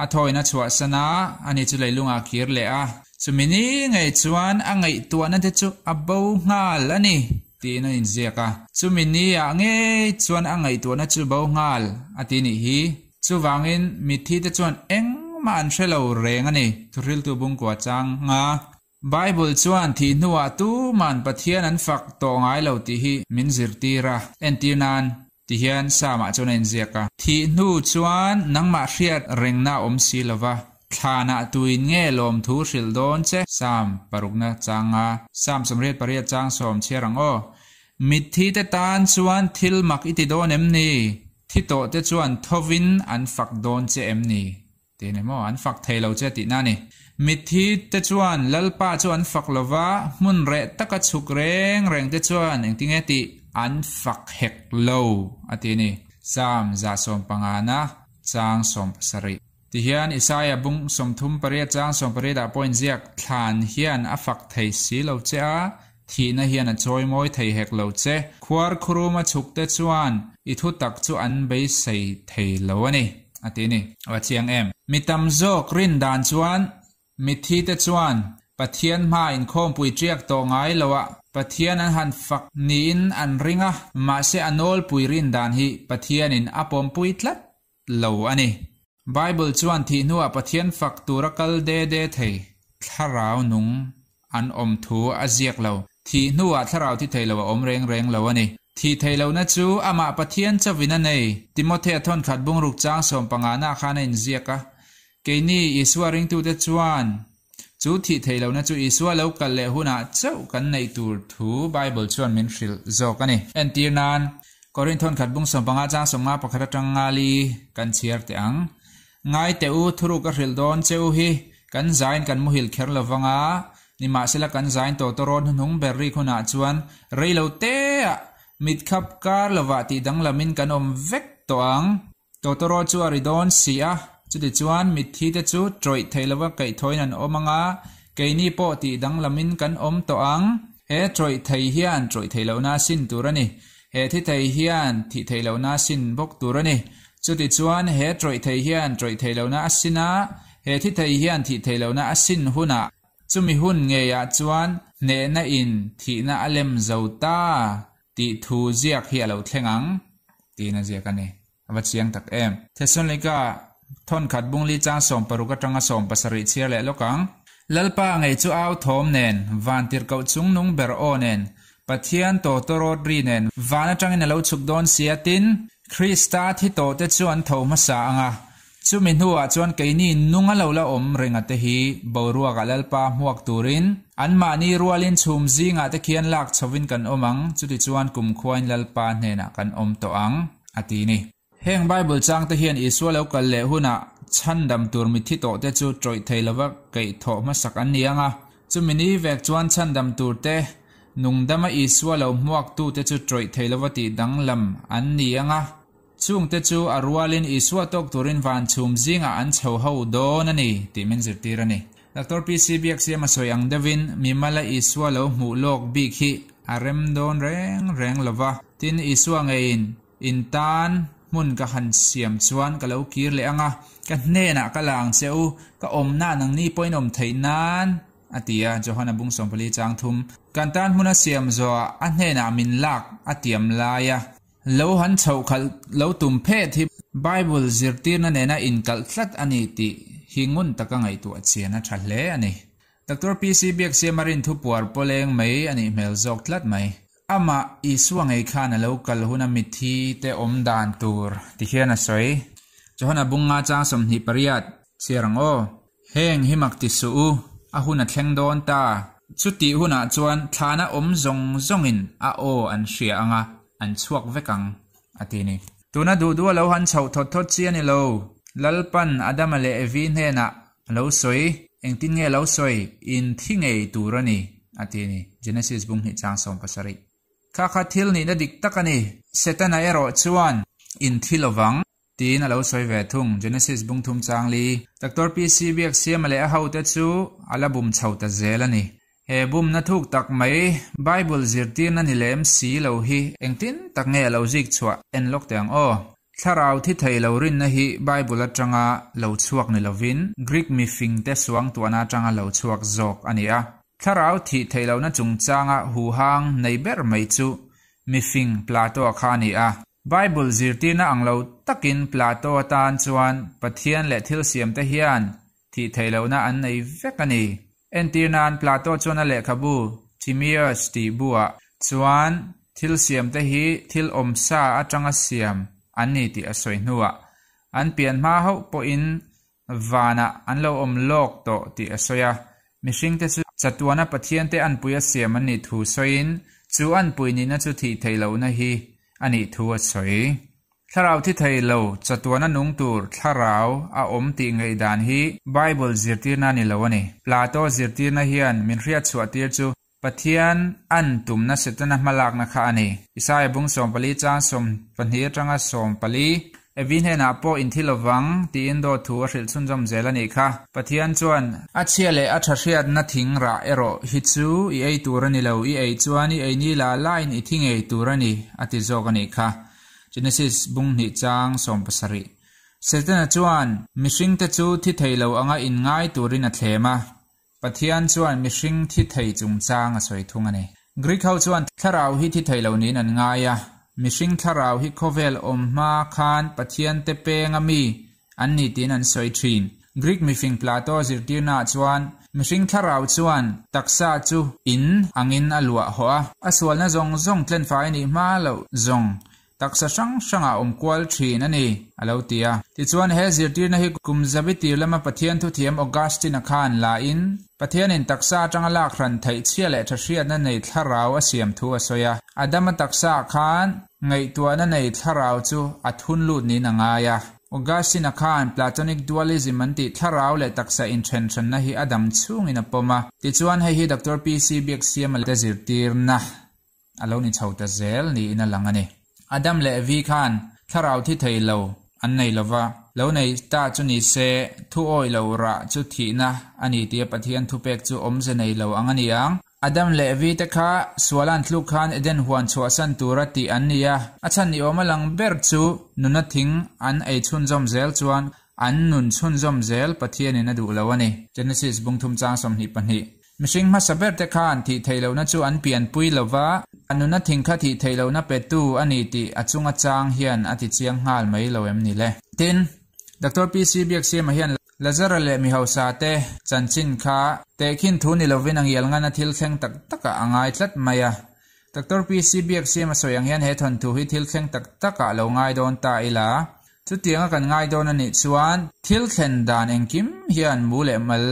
a thawina chhuahsan a, ani chu leilungah a kir leh a. Chumi ni ngei chuan a ngaihtuahna te chu a bo nghal a ni, tiin a inziak a. Chumi ni-ah ngei chuan a ngaihtuahna chu bo nghal a ti nih hi. Chuvangin mitthi te chuan engmah an hre lo reng a ni, Thuhriltu bungkua chang nga. Bible chuan thih hnuah tuman Pathian an fak tawh ngai lo tih hi min zirtir a. Entir nan, ti hian Psalm-ah chuan a inziak a. Thih hnu chuan nangmah hriat rengna a awm si lo va, thlanah tuin nge lawmthu hrilh dawn che? Psalm parukna chang nga. Psalm 88 chang sawm chhiar ang aw. Mitthi te tan chuan thil mak i ti dawn em ni? Thi tawh te chuan thovin an fak dawn che em ni? Ti ni maw? An fak thei lo che tihna a ni. Mitthi te chuan Lalpa chu an fak lo va, hmun reh taka chhuk reng reng te chuan engtinge tih an fak hek lo, a ti a ni. Psalm 150na chang 70. Tihian Isaia bung 38 chang 18 ah pawh inziak thlan hian a fak thei si lo che a, thihna hian a chawi mawi thei hek lo che. Khuar khuruma chhuk te chuan i thu tak chu an beisei thei lo a ni, a ti a ni. A chiang em? Mi tam zawk rin dan chuan mitthi te chuan Pathian hma inkhawmpui ṭiak tawh ngai lo a, Pathian an han fak niin an ring a, mahse a nawlpui rin dan hi Pathianin a pawmpui tlat lo a ni. Bible chuan thih hnuah Pathian fak tura kal de de thei thlarau nung an awm thu a ziak lo. Thih hnuah thlarau thi thei lo a awm reng reng lo a ni. Thih theih lohna chu amah Pathian chauhin a nei. Timothea thawnkhat bungruk chang sawmpangana khan a inziak a. Keini Isua ringtute chuan chu thih theih lohna chu Isua lo kal leh hunah chauh kan neih tur thu Bible chuan min hrilh zawk a ni. Entir nan, Korinth thawnkhat bung 15 chang 50 pakhat atang ngali kan chhiar teh ang. Ngai teh u, thuruk a hrilh dawn che u hi, kan zain kan muhil kher lo vang a, nimahsela kan zain tawtawrawn hnuhnung ber rik hunah chuan rei lo teah mitkhap kar lovah tih danglamin kan awm vek tawh ang. Tawtawraw chu a ri dawn si a, chutichuan mitthi te chu tawih theih lova kaihthawhin an awm ang a, keini pawh tih danglamin kan awm tawh ang. He tawih thei hian tawih theih lohna a sin tur a ni. He thi thei hian thih theih lohna a sin bawk tur a ni. Chutichuan he tawih thei hian tawih theih lohna a sin a, he thi thei hian thih theih lohna a sin hunah, chumi hun ngeiah chuan hnehna in thihna a lem zo ta tih thu ziak hi a lo thleng ang tiin a ziak a ni. A va chiang tak em. Thesalonika thawnkhat bungli chang 60 atanga 70 chhiar leh lawk ang. Lalpa ngei chu au thawm nen, van tirhkoh chung nung ber aw nen, Pathian tawtawrawt ri nen van atangin a lo chhuk dawn sia tin, Krista thi tawhte chu an tho hmasa ang a, chumi hnuah chuan keini nung a lo la awm renga te hi boruakah Lalpa hmuak turin anmahni rualin chhum zingah te khian lak chhovin kan awm ang, chutichuan kumkhuain Lalpa hnenah kan awm tawh ang, a ti ni. Heng Bible changte hian Isua lo kal leh hunah chhandam tur mitthi tawhte chu tawih thei lova kaihthawh hmasak an ni ang a, chumi ni vek chuan chhandam turte nungdama Isua lo hmuaktute chu tawih thei lova tih danglam an ni ang a, chungte chu a rualin Isua tawk turin van chhum zingah an chho ho dawn a ni tih min zirtir a ni. Doctor PC Biaksiam a sawi ang deuhin mimala Isua lo hmuh lawk bik hi a rem dawn reng reng lova, tin Isua ngeiin In tan hmun ka han siam chuan ka lo kir leh ang a, ka hnenah ka la ang che u, ka awmna nangni pawhin awm theih nan, a ti a, Johana bung 14 chang thum. Kan tan hmun a siam zawhah a hnenah min lak a tiam lai a, lo han chhoh khalh lo tum phet hi Bible zirtirna nena inkalh tlat a ni tih hi ngun taka ngaihtuah chian a tha hle a ni. Doctor PC Biaksiama rin thupuar pawleng mai a nih hmel zawk tlat mai. Amah Isua ngei khan a lo kal huna mitthi te awm dan tur ti hian a sawi. Johana bunga chang 28 chhiar ang aw. Heng hi mak ti suh u, a hun a thleng dawn ta. Chutih hunah chuan thlana awm zawng zawngin a aw an hria ang a, an chhuak vek ang, a ti ni. Tuna duh duh a lo han chhoh thawt thawt chi a ni lo. Lalpan Adama leh Evi hnenah A lo sawi, engtin nge a lo sawi, in thi ngei tur a ni, a ti a ni, Genesis bung hnih chang 70. Kha kha thil nihna dik tak a ni, Setana erawh chuan in thi lovang, tiin a lo sawi ve thung, Genesis bung thum chang li. Doctor PC Biaksiama leh a hote chu a la bum chho ta zel a ni. He bumna thuk tak mai, Bible zirtirna ni lem si lo hi engtin tak nge a lo zik chhuah en lawk teh ang aw. Thlarau thi thei lo rinna hi Bible atanga lo chhuak ni lovin Greek mifingte suangtuahna atanga lo chhuak zawk a ni a. Thlarau thih theih lohna chungchanga huhang nei ber mai chu mifing Plato-a kha a ni a. Bible zirtirna ang lo takin Plato atan chuan Pathian leh thil siamte hian thih theih lohna an nei vek a ni. Entir nan Plato chuan a lehkhabu Timaeus tih buah chuan thil siamte hi thil awmsa atanga siam an ni tih a sawi hnuah an pian hma hauh pawhin vanah an lo awm lawk tawh tih a sawi a. Mihringte chu chatuana Pathiante anpui a siam an nih thu sawiin Chu anpui nihna chu thih theih lohna hi a nih thu a sawi. Thlarau thi thei lo, chatuana nung tur thlarau a awm tih ngaihdan hi Bible zirtirna a ni lo a ni. Plato zirtirna hian min hriatchhuah tir chu Pathian an tumna Setana hmalakna kha a ni. Isaia bung 14 chang 12 atanga 14, Evi hnenah pawh inthi lovang tiin dawt thu a hrilh chhunzawm zel a nih kha. Pathian chuan, A chhia leh a tha hriatna thing rah erawh hi chu i ei tur a ni lo, i ei chuan i ei ni la lain i thi ngei tur a ni, a ti zawk a nih kha. Genesis bung hnih chang 70. Setana chuan mihringte chu thi thei lo anga inngai turin a thlem a. Pathian chuan mihring thi thei chungchang a sawi thung a ni. Greek ho chuan thlarau hi thi thei lo niin an ngai a, mihring thlarau hi khawvel awm hma khan Pathian te peng a mi an ni tiin an sawi thin. Greek mifing Plato zirtirnaah chuan mihring thlarau chuan taksa chu in angin a luah hawh a, a sualna zawng zawng tlenfai nih hma loh zawng Taksa hrang hrangah awm kual thin a ni, a lo ti a. Tichuan, he zirtirna hi kum zabi tir lama Pathian thuthiam Augustine-a khan la in, Pathianin taksa atanga lak hran theih chhia leh tha hriatna nei thlarau a siam thu a sawi a. Adama taksaah khan ngaihtuahna nei thlarau chu a thun lut niin a ngai a. Augustine-a khan Platonic dualism an tih thlarau leh taksa inthenhranna hi a dam chhungin a pawm a. Tichuan, hei hi Doctor PC Biaksiama te zirtirna a lo ni chho ta zel niin a lang a ni. Adam leh Evi khan thlarau thi thei lo an nei lo va, lo nei ta chu ni se, thu awih lo rah chu thihna a ni tia Pathian thupek chu awmze nei lo ang a ni ang. Adam leh Evi te kha sual an tluk khan Eden huan chhuahsan tura tih an ni a, a chhan ni awm a lang ber chu nuna thing an ei chhunzawm zel chuan an nun chhunzawm zel Pathianin a duh lo a ni. Genesis bung thum chang 22. Mihring hmasa berte khan thih theih lohna chu an pianpui lo va, a nuna thing kha thih theih lohna petu a ni tih a chunga chang hian a ti chiang nghal mai lo em ni le? Tin, Doctor PC Biaksiama hian Lazara leh mi hausa te chanchin kha tehkhin thu ni lovin a ngial ngan a thil thleng tak takah a ngai tlat mai a. Doctor PC Biaksiama sawi ang hian he thawnthu hi thil thleng tak takah lo ngai dawn ta ila, Chutianga kan ngai dawn a nih chuan thil thlen dan engkim hian mu leh mal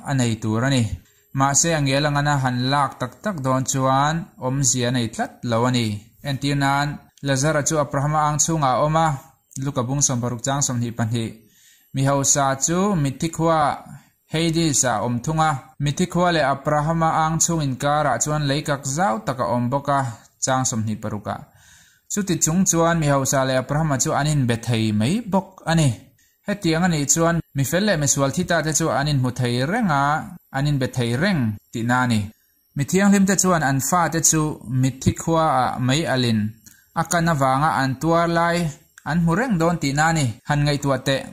a nei tur a ni. Mahse a ngel angana han lak tak tak dawn chuan awmzia a nei tlat lo a ni. Entir nan, Lazara chu Abrahama ang chhungah a awm a, Luka bung 60 chang 22. Mi hausa chu mitthi khua Hades ah a awm thung a, mitthi khua leh Abrahama ang chhung inkarah chuan lei kak zau tak a awm bawk a, chang 26 ah. Chuti chung chuan mi hausa leh Abrahama chu an inbe thei mai bawk a ni. Hetiang a nih chuan mi fel leh misual thi ta te chu an inhmu thei reng a, an inbe thei reng tihna a ni. Mi thianghlimte chuan an fate chu mitthi khuaah mei alin a kan avanga an tuar lai an hmu reng dawn tihna a ni. Han ngaihtuah teh.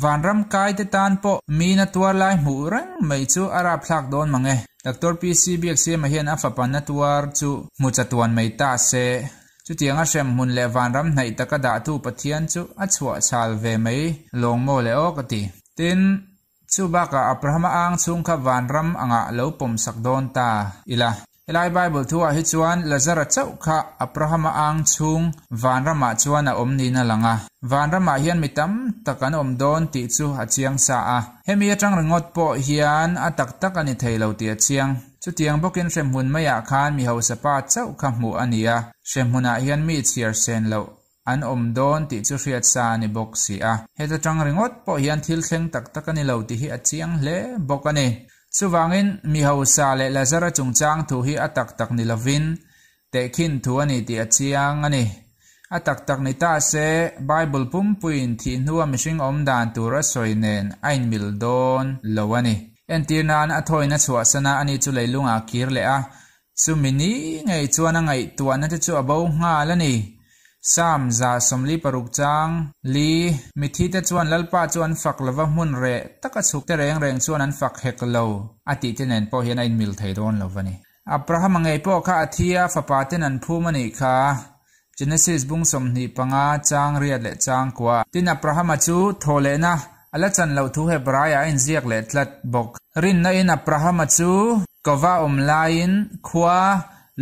Vanram kaite tan pawh mina tuar lai hmuh reng mai chu a rapthlak dawn mang e. Doctor PC Biaksiama hian a fapa na tuar chu hmu chatuan mai ta se. Chutianga hremhmun leh vanram hnaih taka dahtu Pathian chu a chhuahchhal ve mai lawng maw le aw ka ti. Tin, Chu bakah Abrahama ang chhung kha vanram angah lo pawmsak dawn ta ila. Helai Bible thuah hi chuan Lazara chauh kha Abrahama ang chhung vanramah chuan a awm niin a lang a. Vanramah hian mi tam tak an awm dawn tih chu a chiang sa a. Hemi atang ringawt pawh hian a tak tak a ni thei lo tih a chiang. Chutiang bawkin hremhmun maiah khan mi hausa pa chauh kha hmuh a ni a. Hremhmunah hian mi chhiar sen loh An awm dawn tih chu hriat sa a ni bawk si a. Heta tang ringawt pawh hian thil thleng tak tak a ni lo tih hi a chiang hle bawk a ni. Chuvangin, mi hausa leh Lazara chungchang thu hi a tak tak ni lovin, tehkhin thu a ni tih a chiang a ni. A tak tak ni ta se, Bible pumpuiin thih hnua mihring awm dan tur a sawi nen a inmil dawn lo a ni. Entir nan a thawina chhuahsana ani chu leilungah a kir leh a, Chumi ni ngei chuan a ngaihtuahna te chu a bo nghal a ni. Psalm 146 chang li, Mithi te chuan Lalpa chu an fak lova hmun reh taka chhuk te reng reng chuan an fak hek lo a tih te nen pawh hian a inmil thei dawn lo va ni. Abrahama ngei pawh kha a thi a, fapa ten an phum a nih kha. Genesis bung 25 chang riat leh chang kua. Tin Abrahama chu thaw lehna a la chan loh thu Hebraiah a inziak leh tlat bawk. Rinna in Abrahama chu kova awm laiin khua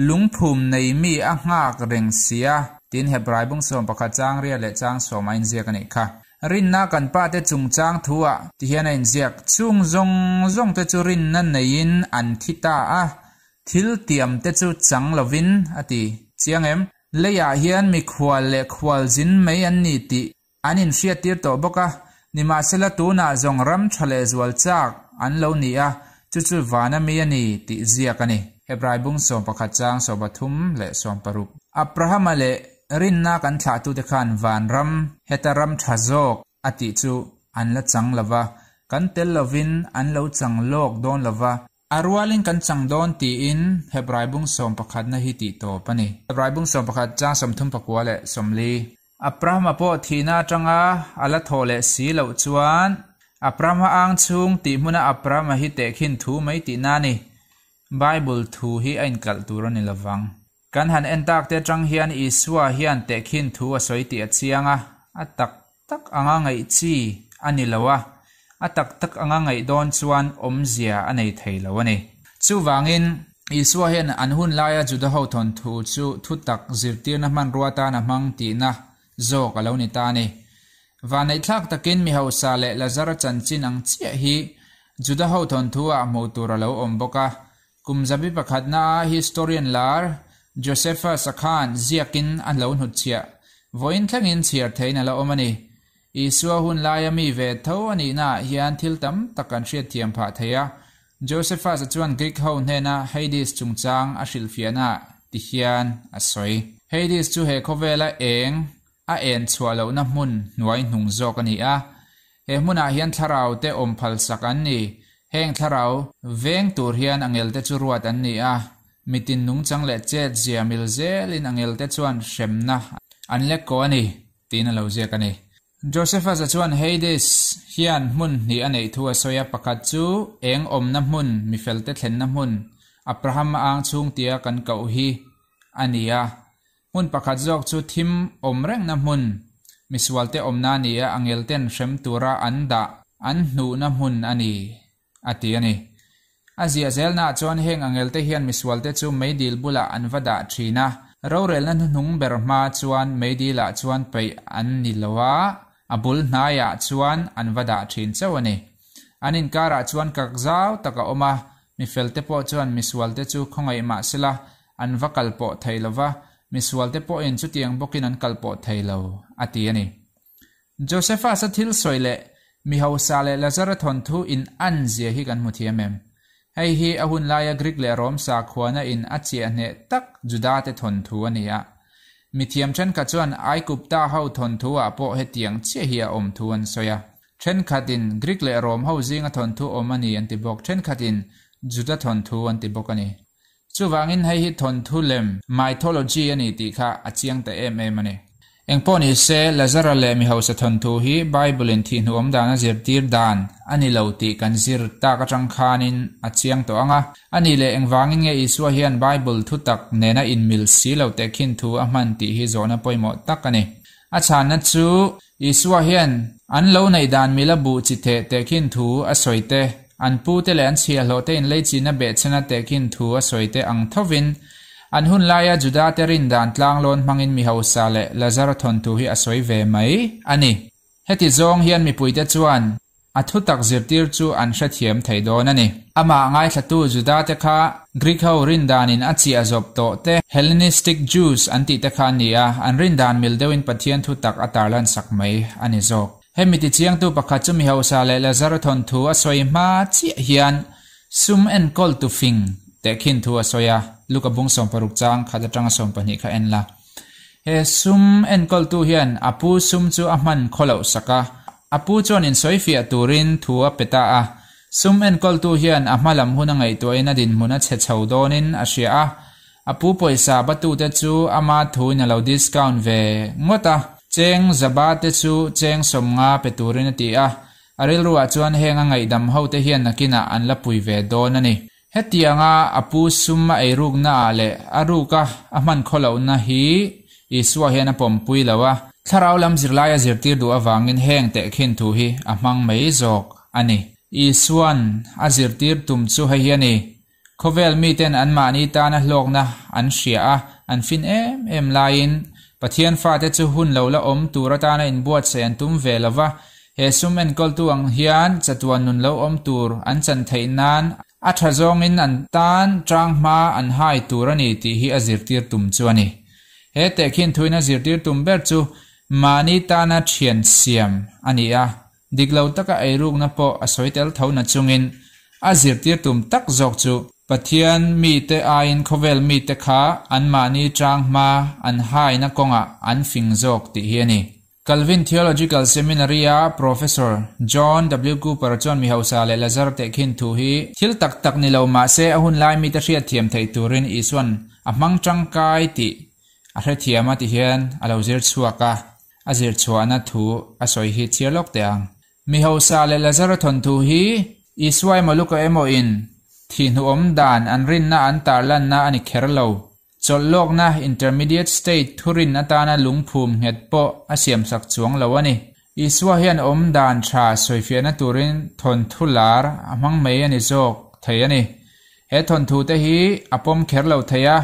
lungphum nei mi a nghak reng si a, tiin Hebrai bung 11 chang riat leh chang 10 a inziak a nih kha. Rinna kan pa te chungchang thuah ti hian a inziak. Chung zawng zawng te chu rinna neiin an thi ta a. Thil tiam te chu chang lovin a ti chiang em? Leiah hian mikhual leh khualzin mai an ni tih an inhriattir tawh bawk a, nimahsela tunah zawng ram tha leh zual chak an lo ni a, chu chu vana mi a ni tih ziak a ni. Hebrai bung 11 chang 13 leh 16. Abrahama leh rinna kan thlahtute khan vanram, heta ram tha zawk a tih chu an la chang lova, kan tel lovin an lo chang lawk dawn lova, A rualin kan chang dawn tiin Hebrai bung sawmpakhatna hi tih tawp a ni. Hebrai bung 11 chang 39 leh 40. Abrahama pawh thihna atanga a la thawh leh si loh chuan Abrahama ang chhung tih hmuna Abrahama hi tehkhin thu mai tihna a ni. Bible thu hi a inkalh tur a ni lovang. Kan han en tak te atang hian Isua hian tehkhin thu a sawi tih a chiang a, a tak tak anga ngaih chi a ni lo a, a tak tak anga ngaih dawn chuan awmzia a nei thei lo a ni. Chuvangin, Isua hian an hun laia Juda ho thawnthu chu thutak zirtirna hmanrua tan a hmang tihna zawk a lo ni ta a ni. Vanneihthlak takin mi hausa leh Lazara chanchin ang chiah hi Juda ho thawnthu ah hmuh tur a lo awm bawk a, Kum zabi pakhatna a historian lar Josephus-a khan ziakin a lo hnutchhiah vawiin thlengin chhiar theiin a la awm a ni. Isua hun laia mi ve tho a nihnaah hian thil tam tak kan hriatthiam phah thei a. Josephus-a chuan Greek ho hnena Hades chungchang a hrilhfiahnaah ti hian a sawi. Hades chu he khawvela eng a en chhuah lohna hmun hnuai hnung zawk a ni a. He hmunah hian thlarau te awm phalsak an ni. Heng thlarau veng tur hian angel te chu ruat an ni a. Mitin nungchang leh chet zia mil zelin angel te chuan hremna an lek ko a ni, tiin a lo ziak a ni. Josephus-a chuan Hades hian hmun hnih a neih thu a sawi a, pakhat chu eng awmna hmun, mifelte thlenna hmun, Abraham-a ang chhung tia kan koh hi a ni a. Hmun pakhat zawk chu thim awm rengna hmun, misualte awmna a ni a, angelten hrem tura an dah an hnuhna hmun a ni, a ti a ni. A ziah zelnaah chuan heng angelte hian misualte chu meidil bulah an va dah thin a, rorelna hnuhnung ber hma chuan meidilah chuan peih an ni lo a, a bul hnaiah chuan an va dah thin chauh a ni. An inkarah chuan kak zau tak a awm a, mifelte pawh chuan misualte chu khawngaih mah sela, an va kal pawh thei lo va, misualte pawhin chutiang bawkin an kal pawh thei lo, a ti a ni. Josephus-a thil sawi leh mi hausa leh Lazara thawnthu in an zia hi kan hmu thiam em? Hei hi a hun laia Greek leh Rom sakhuana in a chiah hneh tak Judate thawnthu a ni a. Mi thiam thenkhat chuan Aigupta ho thawnthu ah pawh hetiang chiah hi a awm thu an sawi a. Thenkhatin Greek leh Rom ho zinga thawnthu awm a ni an ti bawk, thenkhatin Juda thawnthu an ti bawk a ni. Chuvangin hei hi thawnthu lem, mythology, a ni tih kha a chiang ta em em a ni. Engpawh ni se, Lazara leh mi hausa thawnthu hi Bible-in thihhnuawm dan a zirtir dan a ni lo tih kan zir tak atang khanin a chiang tawh ang a. A nih leh engvangin nge Isua hian Bible thutak nena inmil si lo tehkhin thu a hman tih hi zawhna pawimawh tak a ni. A chhanna chu Isua hian an lo neih dan mila buh chi theh tehkhin thu a sawi te, an pute leh an chhiahhlawhte inleichina behchhana tehkhin thu a sawi te ang thovin, an hun laia Judate rin dan tlanglawn hmangin mi hausa leh Lazara thawnthu hi a sawi ve mai a ni. Heti zawng hian mipuite chuan A thutak zirtir chu an hrethiam thei dawn a ni. Amah ngaithlatu Judate kha Greek ho rindanin a chiah zawp tawh te, Hellenistic Jews an tih te kha an ni a, an rindan mil deuhin Pathian thutak a tarlan sak mai a ni zawk. Hemi tichiangtu pakhat chu mi hausa leh Lazara thawnthu a sawi hma chiah hian sum enkawl tu fing tehkhin thu a sawi a, Luka bung 60 chang khat atanga 12 kha en la. He sum enkawltu hian a pu sum chu a hman khawloh sak a, a pu chuan insawifiah turin thu a pe ta a. Sum enkawltu hian a hma lam hun a ngaihtuahin a dinhmun a chhe chho dawnin a hria a, a pu pawisa batute chu ama thuin a lo discount ve ngawt a, cheng zaba te chu cheng 50 pe turin a ti a, a rilruah chuan heng a ngaihdam hote hian nakinah an la pui ve dawn a ni. Hetianga a pu sum a eiruknaah leh a ruka a hman khawlohna hi Isua hian a pawmpui lo a, thlarau lam zirlai a zirtir duh avangin heng tehkhin thu hi a hmang mai zawk a ni. Isua'n a zirtir tum chu hei hi a ni, Khawvel miten anmahni tana hlawkna an hria a, an fin em em laiin Pathian fate chu hun lo la awm tur atana inbuatsaih an tum ve lo va, he sum enkawltu ang hian chatuan nun lo awm tur an chan theih nan A tha zawngin an tan tanghma an hai tur a ni tih hi a zirtir tum chu a ni. He tehkhin thuin a zirtir tum ber chu mahni tana thian siam a ni a, dik lo taka eirukna pawh a sawi tel tho na chungin a zirtir tum tak zawk chu Pathian mite aiin khawvel mite kha anmahni tanghma an haina kawngah an fing zawk tih hi a ni. Calvin Theological Seminary-a Professor John W. Cooper chuan mi hausa leh Lazar tehkhin thu hi thil tak tak ni lo mah se a hun lai mite hriatthiam theih turin Isua'n a hmang tangkai tih a hrethiam a ti hian a lo zir chhuak a, a zir chhuahna thu a sawi hi chhiar lawk teh ang. Mi hausa leh Lazara thawnthu hi Isua emaw Luka emaw in thihhnuawm dan an rinna an tarlanna a ni kher lo. Chawlhlawkna, intermediate state, thurin atana lungphum nghet pawh a siamsak chuang lo a ni. Isua hian awm dan tha sawifiahna turin thawnthu lar a hmang mai a ni zawk thei a ni. He thawnthu te hi a pawm kher lo thei a,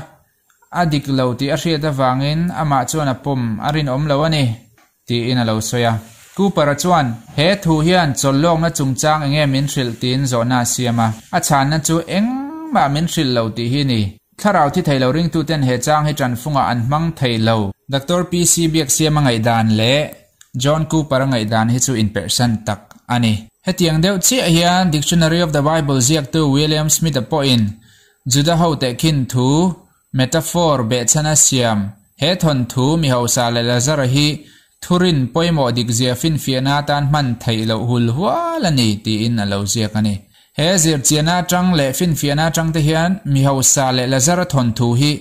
a dik lo tih a hriat avangin amah chuan a pawm a rinawm lo a ni, tiin a lo sawi a. Cooper-a chuan, He thu hian chawlhlawkna chungchang enge min hrilh tiin zawhna a siam a. A chhanna chu engmah min hrilh lo tih hi a ni. Thlarau thi thei lo ringtuten he chang hi tanfungah an hmang thei lo. Doctor PC Biaksiama ngaihdan leh John Cooper-a ngaihdan hi chu inperhsan tak a ni. Hetiang deuh chiah hian Dictionary of the Bible ziaktu William Smith-a pawhin Juda ho tehkhin thu Metaphor behchhana siam, He thawnthu mi hausa leh Lazara hi thurin pawimawh dikzia finfiahna atan hman theih loh hul hual a ni tiin a lo ziak a ni. He zirchiahna atang leh finfiahna atang te hian mi hausa leh Lazara thawnthu hi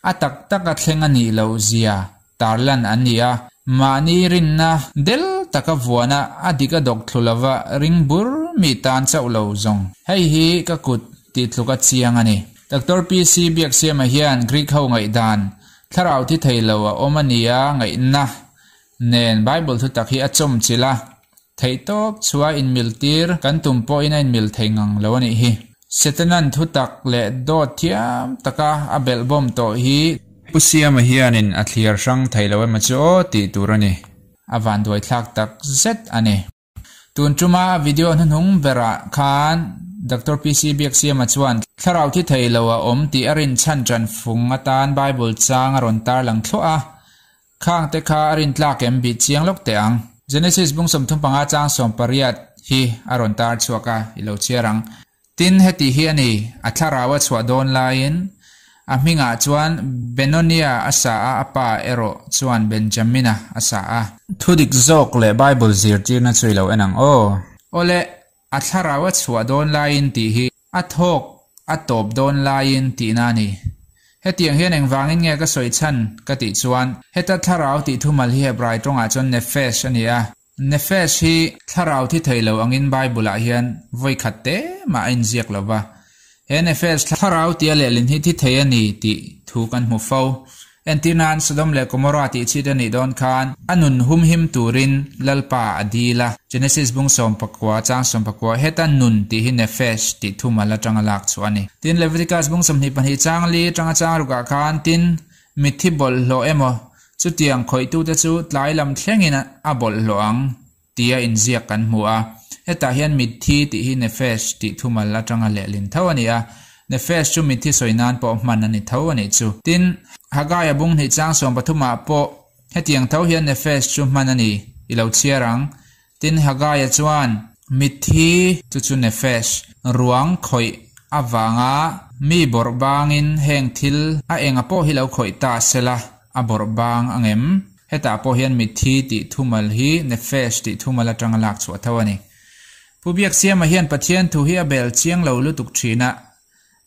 a tak taka thleng a nih loh zia tarlan an ni a, mahni rinna del taka vuana a dik a dawk thlu lova ring bur mi tan chauh lo zawng. Hei hi ka kut tih tluk a chiang a ni. Doctor PC Biaksiama hian Greek ho ngaihdan, thlarau thi thei lo a awm a nia ngaihna nen Bible thutak hi a chawm chilh a, Theihtawp chua inmiltir kan tum pawhin a inmil thei ngang lo a nih hi. Setanan thutak leh dawt thiam taka a belhbawm tawh hi. Pu Siama hianin a thliar hrang thei lo emaw chu aw tih tur a ni. A vanduaithlak tak zet a ni. Tun tuma video hnuhnung berah khan Doctor PC Biaksiama chuan thlarau thi thei lo a awm tih a rinchhan ṭan fung atan Bible chang a rawn tarlang thluah a. Khang te kha a rin tlak em bih chiang lawk teh ang. Genesis bung 35 chang 18 hi a rawn tar chhuak a, i lo chhiar ang. Tin, heti hi a ni, a thlarau a chhuah dawn laiin a hmingah chuan Benonia a sa a, a pa erawh chuan Benjamina a sa a. Thudik zawk leh Bible zirtirna chu i lo en ang aw. Awle, a thlarau a chhuah dawn laiin tih hi a thawk a tawp dawn laiin tihna a ni. Hetiang hian engvangin nge ka sawi chhan ka tih chuan, heta thlarau tih thumal hi Hebrai tawngah chuan nephesh a ni a. Nephesh hi thlarau thi thei lo angin Bible-ah hian vawi khat te mah a inziak lo va. He nephesh thlarau tia lehlin hi thi thei a ni tih thu kan hmu fo. Entir nan Sodom leh Gomorrah tih chhit a nih dawn khan a nun humhim turin Lalpa a dil a. Genesis bung 19 chang 19 heta nun tih hi nephesh tih thumal atanga lak chhuah a ni. Tin, Leviticus bung 22 chang li atanga chang rukah khan tin, mitthi bawlhhlawh emaw chutiang khawihtute chu tlai lam thlengin a bawlhhlawh ang tia inziak kan hmu a. Hetah hian mitthi tih hi nephesh tih thumal atanga lehlin tho a ni a. Nephesh chu mitthi sawi nan pawh hman a ni tho a nih chu. Tin, Haggai-a bung hnih chang 13 ah pawh hetiang tho hian nephesh chu hman a ni i lo chhiar ang. Tin, Haggai-a chuan mitthi chu chu nephesh, ruang khawih avanga mi bawrh bangin heng thil a enga pawh hi lo khawih ta sela a bawrh bang angem? Hetah pawh hian mitthi tih thumal hi nephesh tih thumal atanga lak chhuah tho a ni. Pu Biaksiama hian Pathian thu hi a bel chiang lo lutuk thin a,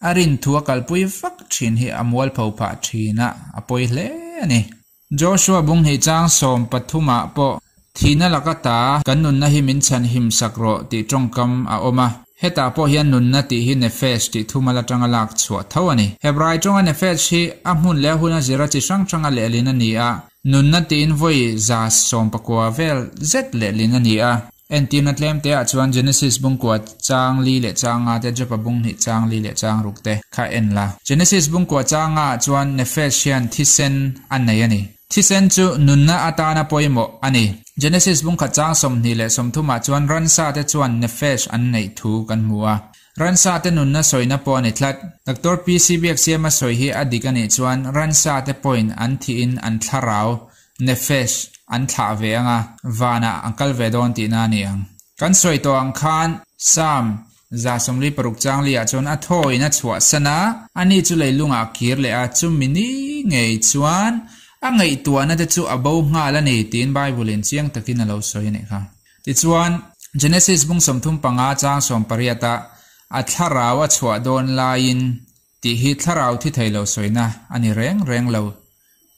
a rin thu a kalpui vak thin hi a mualpho phah thin a, a pawi hle a ni. Joshua bung hnih chang 13 ah pawh thihna laka ta kan nunna hi min chhan him sak rawh tih tawngkam a awm a. Hetah pawh hian nunna tih hi nephesh tih thumal atanga lak chhuah tho a ni. Hebrai tawnga nephesh hi a hmun leh a hun a zira chi hrang hranga lehlin a ni a, nunna tiin vawi 190 vel zet lehlin a ni a. Entirna tlem te ah chuan Genesis bung kua chang li leh chang nga te, Job-a bung hnih chang li leh chang ruk te kha en la. Genesis bung kua chang nga ah chuan nephesh hian thisen a nei a ni. Thisen chu nunna atana pawimawh a ni. Genesis bung khat chang 28 ah chuan ransa te chuan nephesh an neih thu kan hmu a. Ransa te nunna sawina pawh a ni tlat. Doctor PC Biaksiama sawi hi a dik a nih chuan ransa te pawhin an thihin an thlarau, nefesh, an thlah ve ang a, vanah an kal ve dawn tihna a ni ang. Kan sawi tawh ang khan Psalm 146 chang liah chuan a thawin a chhuahsan a, ani chu leilungah a kir leh a, chumi ni ngei chuan a ngaihtuahna te chu a bo nghal a ni tiin Bible-in chiang takin a lo sawi a nih kha. Tichuan, Genesis bung 35 chang 18 ah a thlarau a chhuah dawn laiin tih hi thlarau thi thei lo sawina a ni reng reng lo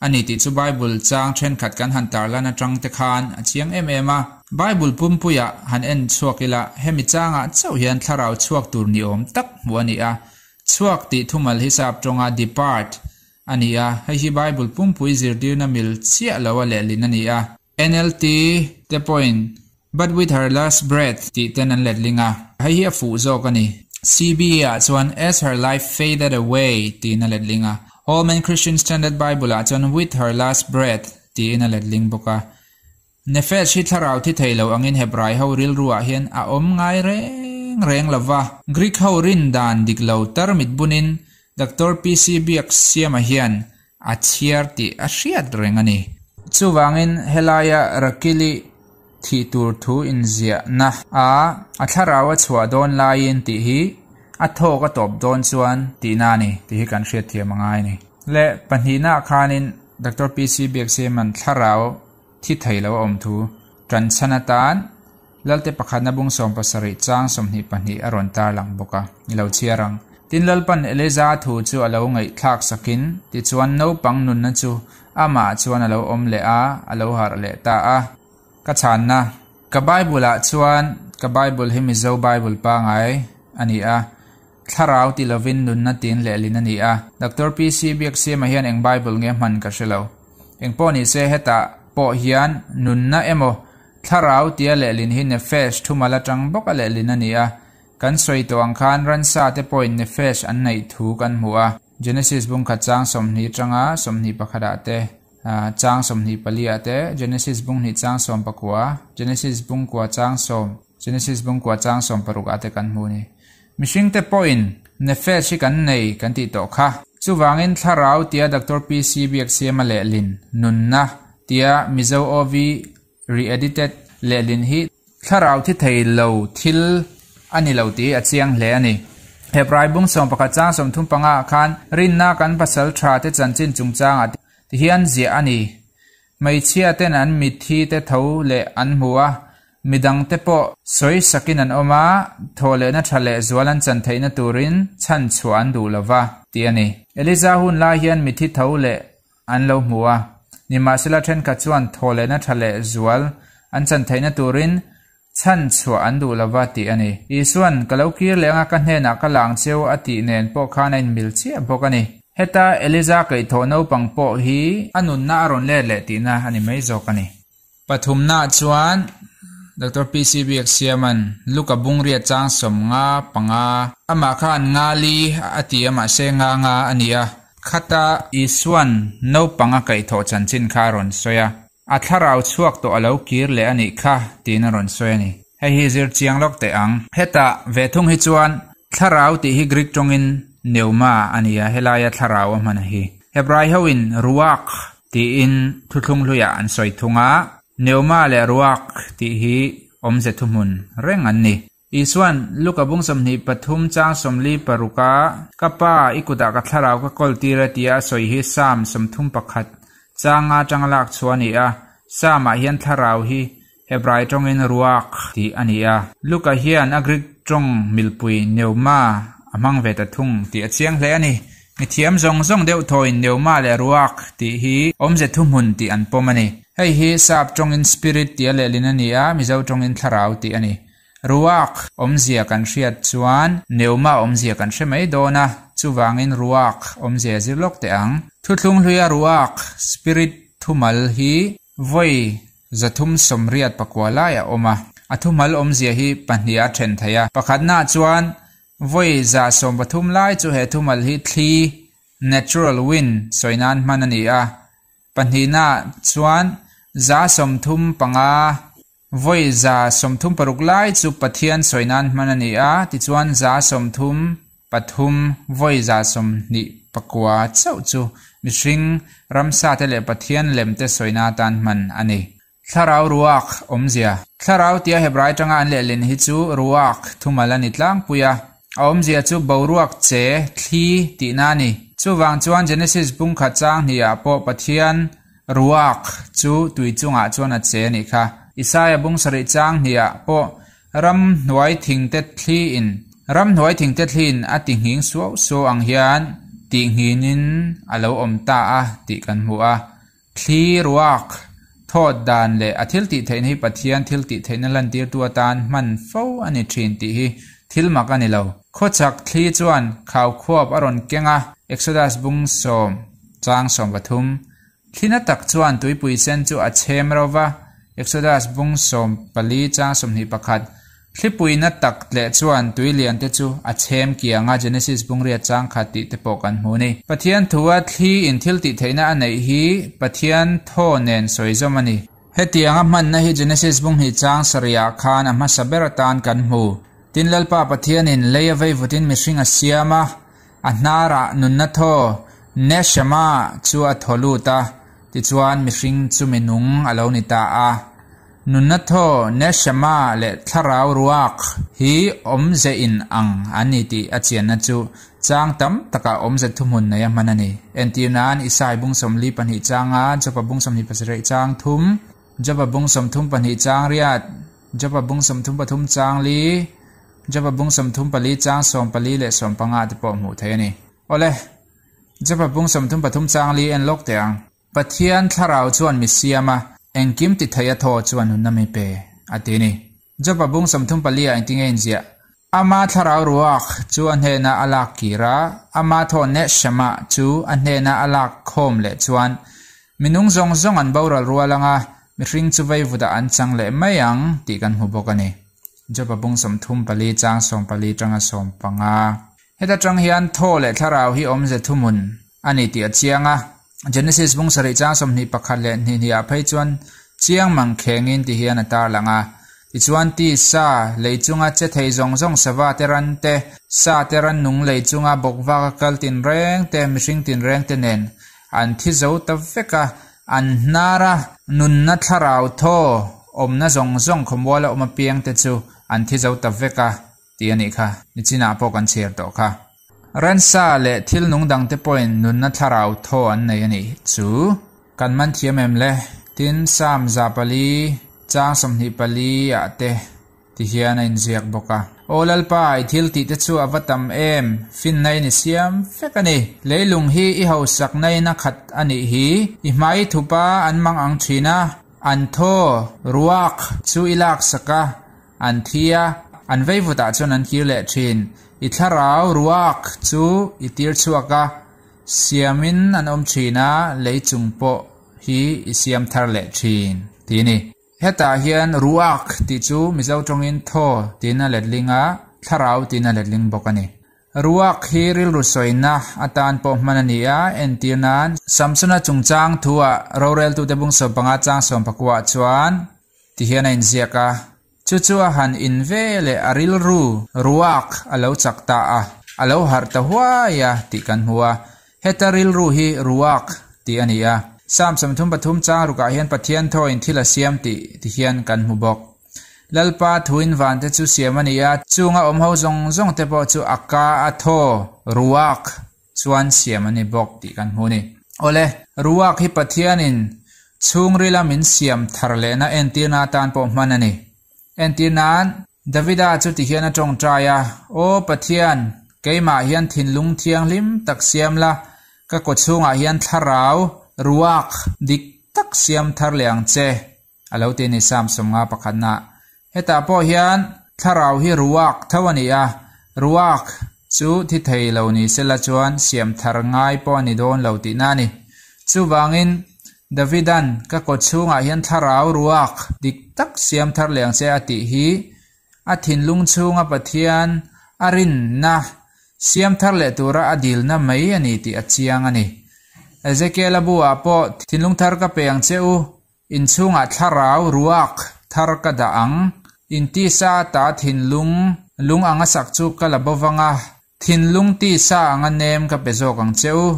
a ni tih chu Bible chang thenkhat kan han tarlan atang te khan a chiang em em a. Bible pumpuiah han en chhuak ila hemi changah chauh hian thlarau chhuak tur ni awm tak hmuh a ni a. Chhuak tih thumal hi sap tawnga depart a ni a, hei hi Bible pumpui zirtirna mil chiah lo a lehlin a ni a. NLT te pawhin But with her last breath tih ten an letling a, hei hi a fuh zawk a ni. CB ah chuan As her life faded away tiin a letling a, Holman Christian Standard Bible ah chuan With her last breath tiin a letling bawk a. Nefesh hi thlarau thi thei lo angin Hebrai ho rilru ah hian a awm ngai reng reng lo va. Greek ho rin dan dik lo tarmit bunin Doctor PC Biaksiama hian a chhiar tih a hriat reng a ni. Chuvangin helaia Rakili thih tur thu inziahna a a thlarau a chhuah dawn laiin tih hi a thawk a tawp dawn chuan tihna a ni tih hi kan hriatthiam a ngai a ni. Leh pahnihnaah khanin Doctor PC Biaksiaman thlarau thi thei lo a awm thu tanchhan atan Lalte pakhatna bung 17 chang 22 a rawn tarlang bawk a, i lo chhiar ang. Tin Lalpan Eliza thu chu a lo ngaihthlak sakin, tichuan naupang nunna chu amah chuan a lo awm leh a, a lo harh leh ta a. Ka chhanna, Ka Bible-ah chuan ka Bible hi Mizo Bible pangai a ni a, thlarau ti lovin nunna tin lehlin a ni a. Doctor PC Biaksiama hian eng Bible nge hman ka hre lo. Engpawh ni se hetah pawh hian nunna emaw Thlarau tia lehlin hi nefesh thumal atang bawk a lehlin a ni a. Kan sawi tawh ang khan ransa te pawhin nefesh an neih thu kan hmu a. Genesis bung khat chang 20 atanga 21 ah te, chang 24 ah te, Genesis bung hnih chang 19, Genesis bung kua chang 10, Genesis bung kua chang 16 ah te kan hmu a ni. Mihring te pawhin nefesh hi kan nei kan tih tawh kha. Chuvangin thlarau tia Doctor PC Biaksiama lehlin nunna tia Mizo OV Re-edited lehlin hi thlarau thi thei lo thil a ni lo tih a chiang hle a ni. Hebrai bung 11 chang 35 ah khan rinna kan pasal tha te chanchin chungchangah ti hian ziah a ni. Hmeichhia ten an mitthi te tho leh an hmu a, midang te pawh sawi sakin an awm a, thaw lehna tha leh zual an chan theihna turin chhan chhuah an duh lova tih a ni. Eliza hun lai hian mitthi tho leh an lo hmu a, nimahsela thenkhat chuan thaw lehna tha leh zual an chan theihna turin chhan chhuah an duh lova tih a ni. Isuan, Ka lo kir leh anga ka hnenah ka lang cheu a tih nen pawh khan a inmil chiah bawk a ni. Heta Eliza kaihthawh naupang pawh hi a nunna a rawn let leh tihna a ni mai zawk a ni. Pathumnaah chuan Doctor PC Biaksiama'n Luka bungriat chang 55 amah khan nga li a ti a mahse nga nga a ni a. Khata Isua'n naupang a kaihthawh chanchin kha a rawn sawi a, a thlarau chhuak tawh a lo kir leh a nih kha tiin a rawn sawi a ni. Hei hi zir chiang lawk teh ang. Hetah ve thung hi chuan thlarau tih hi Greek tawngin pneuma a ni a, helaia thlarau a hman a hi. Hebrai hoin ruach tiin thuthlung hluiah an sawi thung a, pneuma leh ruach tih hi awmze thuhmun reng an ni. Isuan Luka bung 23 chang 46 a, Ka Pa, i kutah ka thlarau ka kawl tir a tia a sawi hi Psalm 31 chang nga atanga lak chhuah a ni a, Psalm-ah hian thlarau hi Hebrai tawngin ruach tih a ni a, Luka hian a Greek tawng milpui pneuma a hmang ve ta thung tih a chiang hle a ni. Mithiam zawng zawng deuh thawin pneuma leh ruach tih hi awmze thuhmun tih an pawm a ni. Hei hi Sap tawngin spirit tia lehlin a ni a, Mizo tawngin thlarau tih a ni. Ruach awmzia kan hriat chuan pneuma awmzia kan hre mai dawn a, chuvangin ruach awmzia zir lawk teh ang. Thuthlung hluia ruach, spirit, thumal hi vawi 389 lai a awm a, a thumal awmzia hi pahnih a then thei a. Pakhatnaah chuan vawi 130 lai chu he thumal hi thli, natural wind, sawi nan hman a ni a. Pahnihnaah chuan 135. Vawi 36 lai chu Pathian sawi nan hman a ni a, tichuan 33 vawi 29 chauh chu mihring, ramsate leh Pathian lemte sawina atan hman a ni. Thlarau ruak awmzia. Thlarau tia Hebrai tanga an lehlin hi chu ruak thumal a ni tlangpui a, a awmzia chu boruak che, thli, tihna a ni. Chuvang chuan Genesis bung khat chang hnihah pawh Pathian ruak chu tui chungah chuan a che a nih kha. Isaia bung sarih chang hnihah pawh ramhnuai thingte thliin ramhnuai thingte thliin a ti nghing suau suau ang hian tih nghinin a lo awm ta a tih kan hmu a. Thli ruak thawt dan leh a thil tih theihna hi Pathian thil tih theihna lantirtu atan hman fo a ni thin tih hi thil mak a ni lo. Khawchhak thli chuan khau khuap a rawn keng a, Exodus bung sawm chang 13. Thli na tak chuan tuipui sen chu a chhem ro va, Exodus bung 14 chang 21. Thlipui na tak tleh chuan tui lian te chu a chhem kiang a, Genesis bung riat chang khat tih te pawh kan hmu a ni. Pathian thua thli in thil tih theihna a neih hi Pathian thaw nen sawi zawm a ni. Hetiang a hmanna hi Genesis bung hnih chang sarihah khan a hmasa ber atan kan hmu. Tin Lalpa Pathianin lei a vei vutin mihring a siam a, a hnarah nunna thaw, neshama, chu a thaw lut a, tichuan mihring chu minung a lo ni ta a. Nunna thaw, neshama, leh thlarau ruak hi awmze in ang an ni tih a chianna chu chang tam takah awmze thuhmun nei a hman a ni. Entir nan, Isai bung 42 changa, Jopa bung 27 chang thum, Jopa bung 32 chang riat, Jopa bung 33 chang li, Jopa bung 34 chang 14 leh 15 te pawh hmuh theih a ni. Awle, Jopa bung 33 chang li en lawk teh ang. Pathian thlarau chuan mi siam a, engkim ti thei a thaw chuan nunna mi pe, a ti a ni. Jopa bung 34 ah engtinge inziah? Ama thlarau ruak chu a hnena a lak kir a, ama thaw neshama chu a hnena a lak khawm leh chuan minung zawng zawng an boral rual anga mihring chu veivudah an chang leh mai ang tih kan hmu bawk a ni. Jopa bung 34 chang 14 tanga 15. Heta tang hian thaw leh thlarau hi awmze thuhmun a ni tih a chiang a. Genesis bung sarih chang 21 leh hnih hnih ah phei chuan chiang mang khengin ti hian a tarlang a. Tichuan ti sa lei chunga che thei zawng zawng sava te ran te, sa te ran nung lei chunga bawk vaka kal tinreng te, mihring tinreng te nen an thi zo ta vek a, an hnar a, nunna thlarau thaw awmna zawng zawng khawmuala awm apiang te chu an thi zo ta vek a tih a nih kha. Nichinah pawh kan chhiar tawh kha. Ransa leh thil nung dangte pawhin nunna thlarau thaw an nei a nih chu. Kan man thiam em le? Tin, Psalm 400 chang 24 ah te ti hian a inziak bawk a. Aw Lalpa, i thil tih te chu a va tam em? Finna in i siam vek a ni. Leilung hi i hausak na in a khat a nih hi. I hmai thupa an mang ang thin a, an thaw, ruak, chu i laksak a, an thi a, an veivutah chuan an kir leh thin. I thlarau, ruak, chu i tir chhuak a, siamin an awm thin a, lei chung pawh hi i siam thar leh thin, tih a ni. Hetah hian ruak tih chu Mizo tawngin thaw tiin a letling a, thlarau tiin a letling bawk a ni. Ruak hi rilru sawina atan pawh hman a ni a, entir nan Samsona chungchang thuah roreltute bung 15 chang 19 chuan ti hian a inziak a, chu chu a han in ve leh a rilru ruak a lo chak ta a, a lo harh ta huai a tih kan hmu a. Heta rilru hi ruak tih a ni a. Psalm 33 chang rukah hian Pathian thawin thil a siam tih ti hian kan hmu bawk. Lalpa thuin van te chu siam a ni a, chunga awm ho zawng zawng te pawh chu a ka a thaw ruak chuan siam a ni bawk tih kan hmu a ni. Awle, ruak hi Pathianin chhungrila min siam thar lehna entirna atan pawh hman a ni. Entir nan, Davida chu ti hian a tawngtai a, Aw Pathian, keimah hian thinlung thianghlim tak siam la, ka kaw chhungah hian thlarau, ruak, dik tak siam thar leh ang che, a lo ti a ni Psalm 51 na. Hetah pawh hian thlarau hi ruak tho a ni a, ruak chu thi thei lo ni sela chuan siam thar ngai pawh a ni dawn lo tihna a ni. Chuvangin Davidan ka kaw chhungah hian thlarau ruak dik tak siam thar leh ang che a tih hi a thinlung chhunga Pathian a rinna siam thar leh tura a dilna mai a ni tih a chiang a ni. Ezekiel a buah pawh thinlung thar ka pe ang che u, in chhungah thlarau ruak thar thar ka dah ang. In tisa ata thinlung lung anga sak chu ka la bo vang a, thinlung tisa anga nem ka pe zawk ang che u.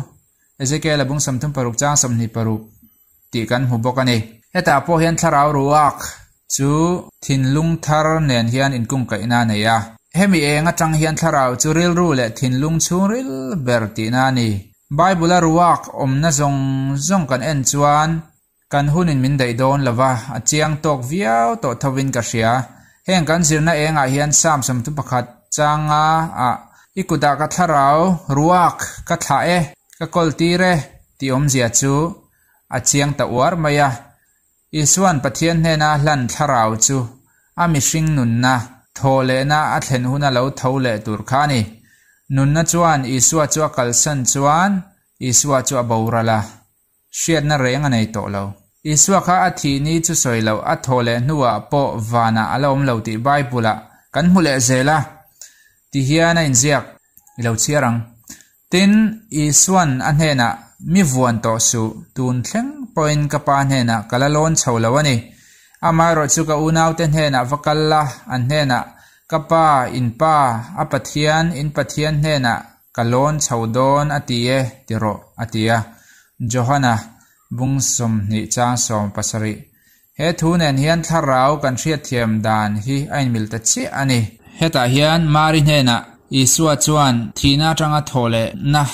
Ezekiel-a bung 36 chang 26 tih kan hmu bawk a ni. Hetah pawh hian thlarau ruak chu thinlung thar nen hian inkungkaihna a nei a. Hemi eng atang hian thlarau chu rilru leh thinlung chhungril ber tihna a ni. Bible-a ruak awmna zawng zawng kan en chuan kan hunin min daih dawn lo va, a chiang tawk viau tawh thovin ka hria. Heng kan zirna engah hian Psalm 31 changa ah I kutah ka thlarau ruak ka thlah e, ka kawl tir e tih awmzia chu a chiang ta uar mai a. Isua'n Pathian hnena hlan thlarau chu a mihring nunna, thawh lehna a thlen huna lo tho leh tur kha a ni. Nunna chuan Isua chu a kalsan chuan Isua chu a boral a, hriatna reng a nei tawh lo. Isua kha a thih ni chu sawi loh, a thawh leh hnuah pawh vanah a la awm lo tih Bible-ah kan hmu leh zel a, ti hian a inziak i lo chhiar ang. Tin, Isua'n a hnenah, Mi vuan tawh suh, tun thleng pawhin ka Pa hnenah ka la lawn chho lo a ni. Amaherawh chu ka unaute hnenah va kal la, an hnenah, Ka Pa, in Pa, a Pathian, in Pathian hnenah ka lawn chho dawn a ti e, ti rawh, a ti a. Johana, bung 20 chang 17. He thu nen hian thlarau kan hriatthiam dan hi a inmil ta chiah a ni. Hetah hian Mari hnenah Isua chuan thihna atanga thawh lehna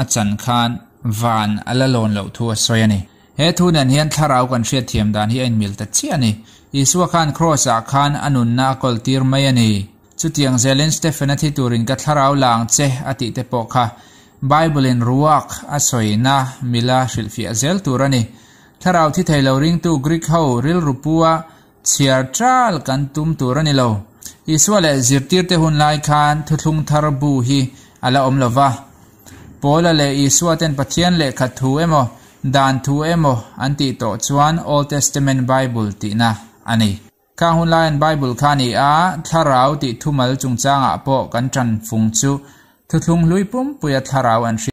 a chan khan van a la lawn loh thu a sawi a ni. He thu nen hian thlarau kan hriatthiam dan hi a inmil ta chiah a ni. Isua khan Kraws-ah khan a nunna a kawltir mai a ni. Chutiang zelin Stephen-a thi turin ka thlarau la ang che a tih te pawh kha Bible-in ruak a sawina mila hrilhfiah zel tur a ni. Thlarau thi thei lo ringtu Greek ho rilru pua chhiar ṭal kan tum tur a ni lo. Isua leh zirtirte hun lai khan thuthlung thar bu hi a la awm lo va. Paula leh Isua ten Pathian lehkha thu emaw, dan thu emaw an tih tawh chuan Old Testament Bible tihna a ni. Khang hun laiin Bible kha a ni a, thlarau tih thumal chungchangah pawh kan ṭan fung chu thuthlung hlui pumpuia thlarau an hriat.